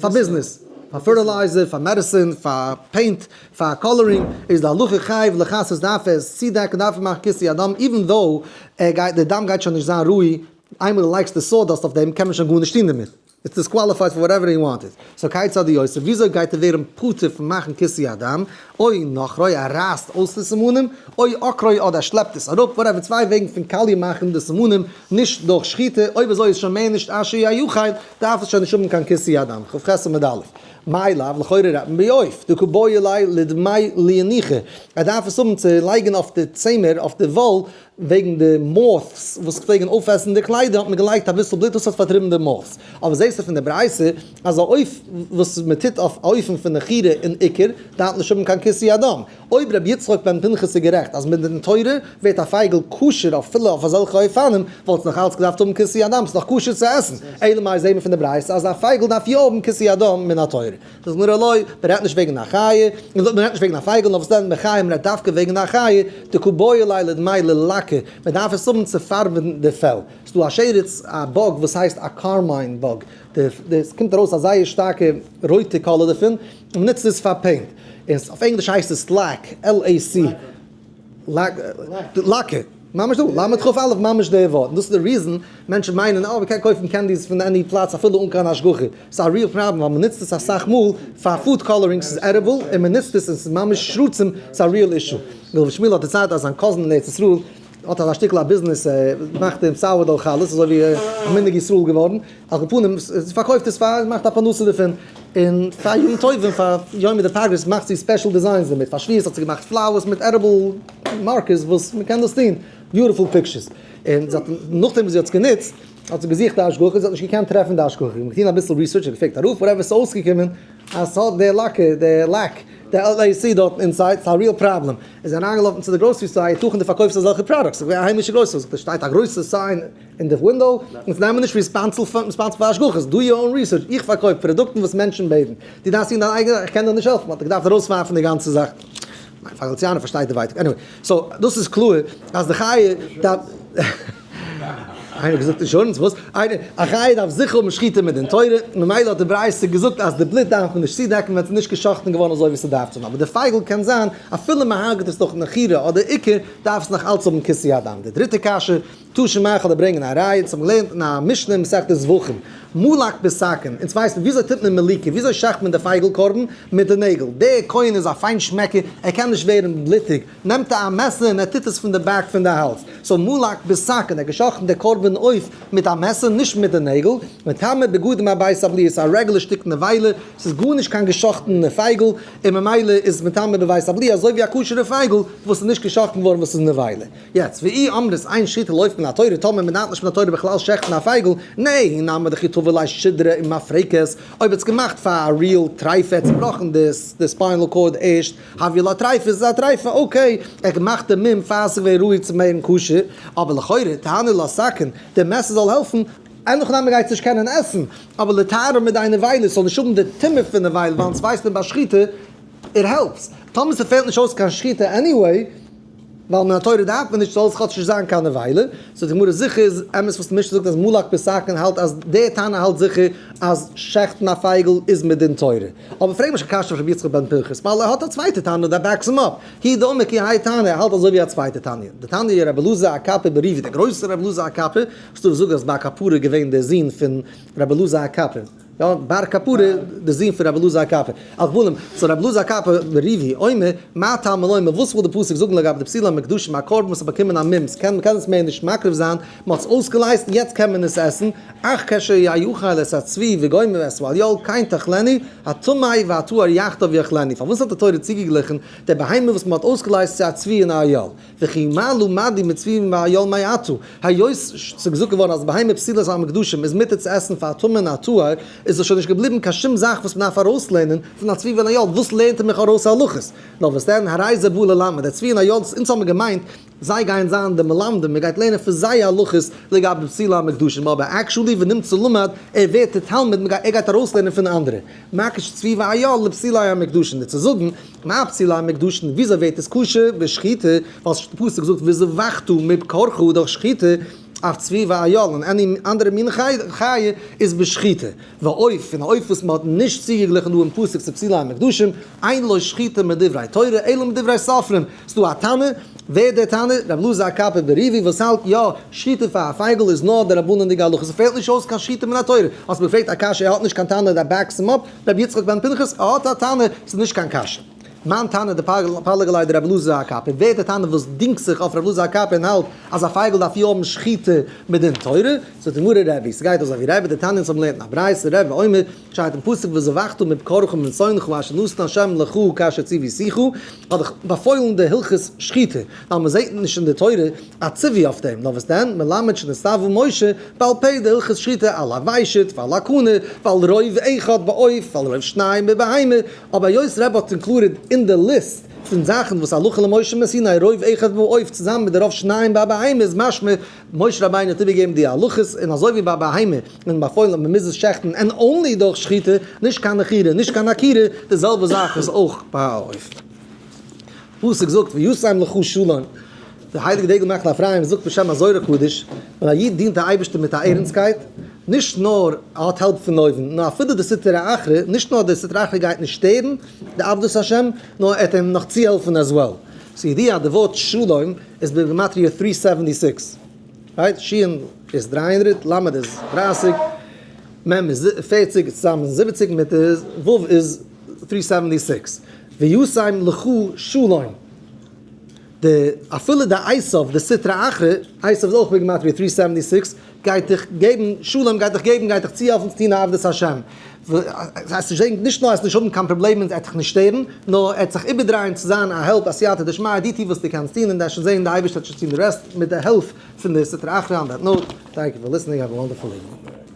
פאר ביזנעס, פאר fertilizer, פאר medicine, פאר paint, פאר coloring, איז די הלכה חייב לכסות דארף ער עס צודעקן דארף ער מאכן כיסוי הדם, even though ער גייט די דם גייט שוין נישט זיין ראוי איינמאל דו לייגסט די sawdust אויף דעם קען מען שוין גארנישט טון דערמיט, it's disqualified for whatever he wanted, so כיצד הוא עושה, וויאזוי גייט ער ווערן פטור פון מאכן כיסוי הדם, או נוחרו ער רייסט אויס די סימנים, או עוקרו אדער ער שלעפט עס אראפ, whatever, צוויי וועגן פון קאליע מאכן די סימנים, נישט דורך שחיטה, אויב אזוי איז שוין מער נישט אשר יאכל, דארף עס שוין נישט האבן קיין כיסוי הדם, כ"ח עמוד א'. מאי לאו, לכאורה רעדט מען בעוף, דקא בעי ליה לדמיה לינוחי, ער דארף עס האבן צו לייגן אויף די צמר, אויף די וואל, וועגן די moths וואס פלעגן אויפעסן די קליידער האט מען געלייגט אביסל בלוט דאס האט פארטריבן די moths, אבער זעסטו פון די ברייתא אז א עוף וואס מען טוט אויף א אופן פון נחירה און עיקור דארף נישט האבן קיין כיסוי הדם, אויב רבי יצחק בן פנחס איז גערעכט אז מיט דין תורה ווערט א פייגל כשר אפילו אויף אזעלכע אופנים וואלט עס נאך אלץ געדארפט האבן כיסוי הדם, ס'איז דאך כשר צו עסן, אלא מאי זעהט מען פון די ברייתא אז א פייגל דארף יא האבן כיסוי הדם מן התורה. זאגט גמרא לא, מען רעדט נישט וועגן א חיה, מען רעדט נישט וועגן א פייגל, נאר וואס דען בחיה, מען רעדט דווקא וועגן א חיה, דקא בעי ליה לדמיה ללקה, מען דארף עס האבן צו פארבן די פעל, ס'איז דא א שרץ, א bug וואס הייסט א carmine bug, די ס'קומט ארויס א זייער שטארקע רויטע color דערפון, און מען נוצט עס פאר paint, און אויף ענגליש הייסט עס lac, L-A-C. לאקע, ממש דא, למד כף אלף ממש די ווארט, און דאס איז די reason מענטשן מיינען אה מ'קען קויפן candies פון any פלאץ אפילו אן קיין השגחה, ס'איז א real problem ווייל מ'נוצט עס אסאך מאל פאר food coloring, ס'איז edible און מ'נוצט עס און ס'איז ממש שרצים, ס'איז א real issue. ר' שמואל האט דערציילט אז זיין cousin אין ארץ ישראל האט אזא שטיקל א ביזנעס, ער מאכט דעם sourdough חלות אזוי ווי א מנהג ישראל געווארן, על כל פנים זי פארקויפט עס פאר, מאכט א פרנסה דערפון, און פאר יום טוב און פאר יומי דפגרא'ס מאכט זי special designs דערמיט, פאר שבועות האט זי געמאכט flowers מיט edible markers וואס מען קען דאס טון, beautiful pictures, און זי האט נאכדעם וואס זי האט עס גענוצט האט זי געזוכט די השגחה, זי האט נישט געקענט טרעפן די השגחה, זי האט געטון אביסל research, זי האט געפרעגט א רב, whatever, ס'איז אויסגעקומען אז ס'האט די לאקע, די lac, די LAC דארטן inside, ס'איז א real problem. איז זי אריינגעלאפן צו די grocery store, היתכן דו פארקויפסט אזעלכע products? ס'איז געווען א היימישע grocery store, זאגט ער, שטייט א גרויסע sign אין די window, אונז נעמען נישט responsible פאר השגחות, do your own research, איך פארקויף פראדוקטן וואס מענטשן בעטן, דו דארפסט טון דיין אייגענע, איך קען דיר נישט העלפן, מ'האט געדארפט ארויסווארפן די גאנצע זאך. מיין פאר פארשטייט די ווייטאג. anyway, so דאס איז קלאר אז די חיה דארף. איינער האט געזאגט insurance וואס? איינער, א חיה דארף זיכער האבן שחיטה מדין תורה, ממילא האט די ברייתא געזאגט אז די בלוט דארף מען נישט צודעקן ווען ס'איז נישט גע'שחט'ן געווארן אזוי ווי ס'דארף צו זיין, אבער די פייגל קען זיין אפילו מ'הרג'ט עס דורך נחירה אדער עיקור דארף עס נאך אלץ האבן כיסוי הדם. די דריטע קשיא, תא שמע כ'וועל דיר ברענגען א ראיה, אונז האבן געלערנט אין א משנה אין מסכת זבחים, מלק בסכין, אונז ווייסן וויאזוי טוט מען מליקה, וויאזוי שעכט מען די פייגל קרבן? מיט די נעגל, דער כהן איז א פיין שמעקער, ער קען נישט ווערן בלוטיג, נעמט ער א מעסער און ער טוט עס פון די back פון די האלז, so מלק בסכין, ער האט געשאכטן די קרבן עוף מיט א מעסער נישט מיט די נעגל, מטמא בגדים בבית הבליעה, ס'איז א רעגולער שטיק נבילה, ס'איז גארנישט קיין געשאכטענע פייגל, און ממילא איז מטמא בבית הבליעה אזוי ווי א כשר'ע פייגל וואס איז נישט געשאכטן געווארן וואס איז נבילה. יעצט, ואי אמרת אין שחיטה לאוף מן התורה, טאמער מען דארף נישט מן התורה בכלל שעכטן א פייגל, נהי נמי דכי תבע ליה שדרה ומפרקת, אויב האט עס געמאכט פאר א real טרייפה, ער האט צובראכן די spinal cord ערשט, הויא לה טרייפה, איז עס א טרייפה, okay, ער האט געמאכט די מום פאר עס איז געווען ראוי צו ווערן כשר, אבער לכאורה, תהני לה סכין, די מעסער זאל העלפן, אין הכי נמי גייט עס נישט קענען עסן, אבער לטהרה מידי נבילה, עס זאל נישט האבן די טומאה פון נבילה, ווייל אונז ווייסט מען ביי שחיטה, it helps, טאמער ס'פעלט נישט אויס קיין שחיטה anyway, ווייל מן התורה דארף מען נישט זאל עס כאטש נישט זיין קיין נבילה, זאגט די גמרא זיכער איז אמת וואס די משנה זאגט אז מלק בסכין האלט אז די תנא האלט זיכער אז שעכטן א פייגל איז מדין תורה, אבער פרעג נישט קיין קשיא אויף רבי יצחק בן פנחס ווייל ער האט א צווייטע תנא that backs him up, הוא דאמר כי האי תנא ער האלט אזוי ווי א צווייטע תניא, דתניא רבי אלעזר הקפר בריבי דער גרויסער רבי אלעזר הקפר, וואס דו זאגסט אז בר קפרא איז געווען דער זון פון רבי אלעזר הקפר. יא, בר כפרה, די זון פון רבי אלעזר הקפר. על כל פנים, so רבי אלעזר הקפר בריבי אומר, מה תלמוד לומר, וואס וויל די פסוק זאגן לגבי די פסולי המוקדשים, א קרבן וואס האט באקומען א מום, ס'קען מ'קען עס מער נישט מקריב זיין, מ'האט עס אויסגעלייזט און יעצט קען מען עס עסן, אך כשיאכל את הצבי וגומר ואת האיל, כן תאכלנו, הטמא והטהור יחדיו יאכלנו. פארוואס האט די תורה צוגעגליכן די בהמה וואס מ'האט אויסגעלייזט צו א צבי און א איל? וכי מה למדו מצבי ואיל מעתה, היות ס'איז געזאגט געווארן אז בהמה פסולת המוקדשים איז מותר צו עסן פאר א טמא און א טהור, איז דאך שוין נישט געבליבן קיין שום זאך וואס מ'דארף ארויסלערנען פון א צבי ואן איל, וואס לערנט ער מיך ארויס הלכות? נאר וואס דען, הרי זה בא ללמד, דער צבי און איל, אונז האבן געמיינט זיי גייען זיין די מלמדים, מ'גייט לערנען פון זיי הלכות לגבי פסולי המוקדשים, אבער actually ונמצא למד, ער ווערט דער תלמיד, ער גייט ארויסלערנען פון אנדערע. מקיש צבי ואיל לפסולי המוקדשין, די צו זאגן, מה פסולי המוקדשין, וויאזוי ווערט עס כשר בשחיטה, ווייל די פסוק זאגט וזבחת מבקרך דורך שחיטה, אויף צבי ואיל און any אנדערע מין חיה איז בשחיטה, ועוף און א עוף וואס מען האט נישט צוגעגליכן דא אין פסוק צו פסולי המוקדשין, אין לו שחיטה מדברי תורה אלא מדברי סופרים, ס'דא א תנא, ווער דער תנא? רבי אלעזר הקפר בריבי וואס האלט יא, שחיטה פאר א פייגל איז נאר דרבנן'דיגע הלכה, ס'פעלט נישט אויס קיין שחיטה מן התורה, האסט מיר געפרעגט א קשיא ער האט נישט קיין טענה that backs him up, רבי יצחק בן פנחס ער האט א טענה, ס'איז נישט קיין קשיא. מאן תנא דפליג עליה דרבי אלעזר הקפר, ווער דער תנא וואס דינגט זיך אויף רבי אלעזר הקפר און האלט אז א פייגל דארף יא האבן שחיטה מדין תורה, זאגט די גמרא רבי, ס'גייט אזוי ווי רבי, דתניא אונז האבן געלערנט אין א ברייתא רבי אומר, שטייט אין פסוק וזבחת מבקרך ומצאנך אשר נתן ה' לך כאשר ציוויתיך, האט דאך באפוילן די הלכות שחיטה, ווייל מען זעט נישט אין די תורה א ציווי אויף דעם, נאר וואס דען, מלמד שנצטוו משה בעל פה די הלכות שחיטה על הוושט ועל הקנה ועל רוב אחד בעוף ועל רוב שניים בבהמה, אבער היות רבי האט included אין די ליסט פון זאכן וואס הלכה למשה מסיני רוב אחד בעוף צוזאמען מיט די רוב שניים בבהמה איז משמע משה רבינו האט איבערגעגעבן די הלכות, און אזוי ווי ביי בהמה און באפוילן אז מען מוז עס שעכטן and only דורך שחיטה, נישט קיין נחירה, נישט קיין עקירה, די זעלבע זאך איז אויך ביי א עוף. פסוק זאגט וישם לך שלום, די הייליגע דגל מחנה אפרים זאגט בשם הזוהר הקדוש, ווען א איד דינט די אייבערשטער מיט א ערנסטקייט, נישט נאר ער האט help פון אויבן, נאר אפילו די סטרא אחרא, נישט נאר די סטרא אחרא גייט נישט שטערן די עבדות השם, נאר ער וועט אים נאך צוהעלפן as well. ס'איז ידוע אז די ווארט שלום איז בגימטריא 376, right? שין איז 300, למד איז 30, מ' איז 40, צוזאמען איז 70, מיט ו' איז 376. וישם לך שלום. די אפילו די עשיו, די סטרא אחרא, עשיו איז אויך בגימטריא 376, גייט דיך געבן שלום, גייט דיך געבן, גייט דיך צוהעלפן צו טון עבודת השם. נישט נאר עסט נישט האבן קיין פראבלעמען, ער וועט דיך נישט שטערן, נאר ער וועט זיך איבערדרייען צו זיין א help, א סייעתא דשמיא, דו טו וואס דו קענסט טון און דו וועסט שוין זען די אייבערשטער וועט שוין טון די rest מיט די הילף פון די סטרא אחרא on that note, thank you for listening, have a wonderful evening.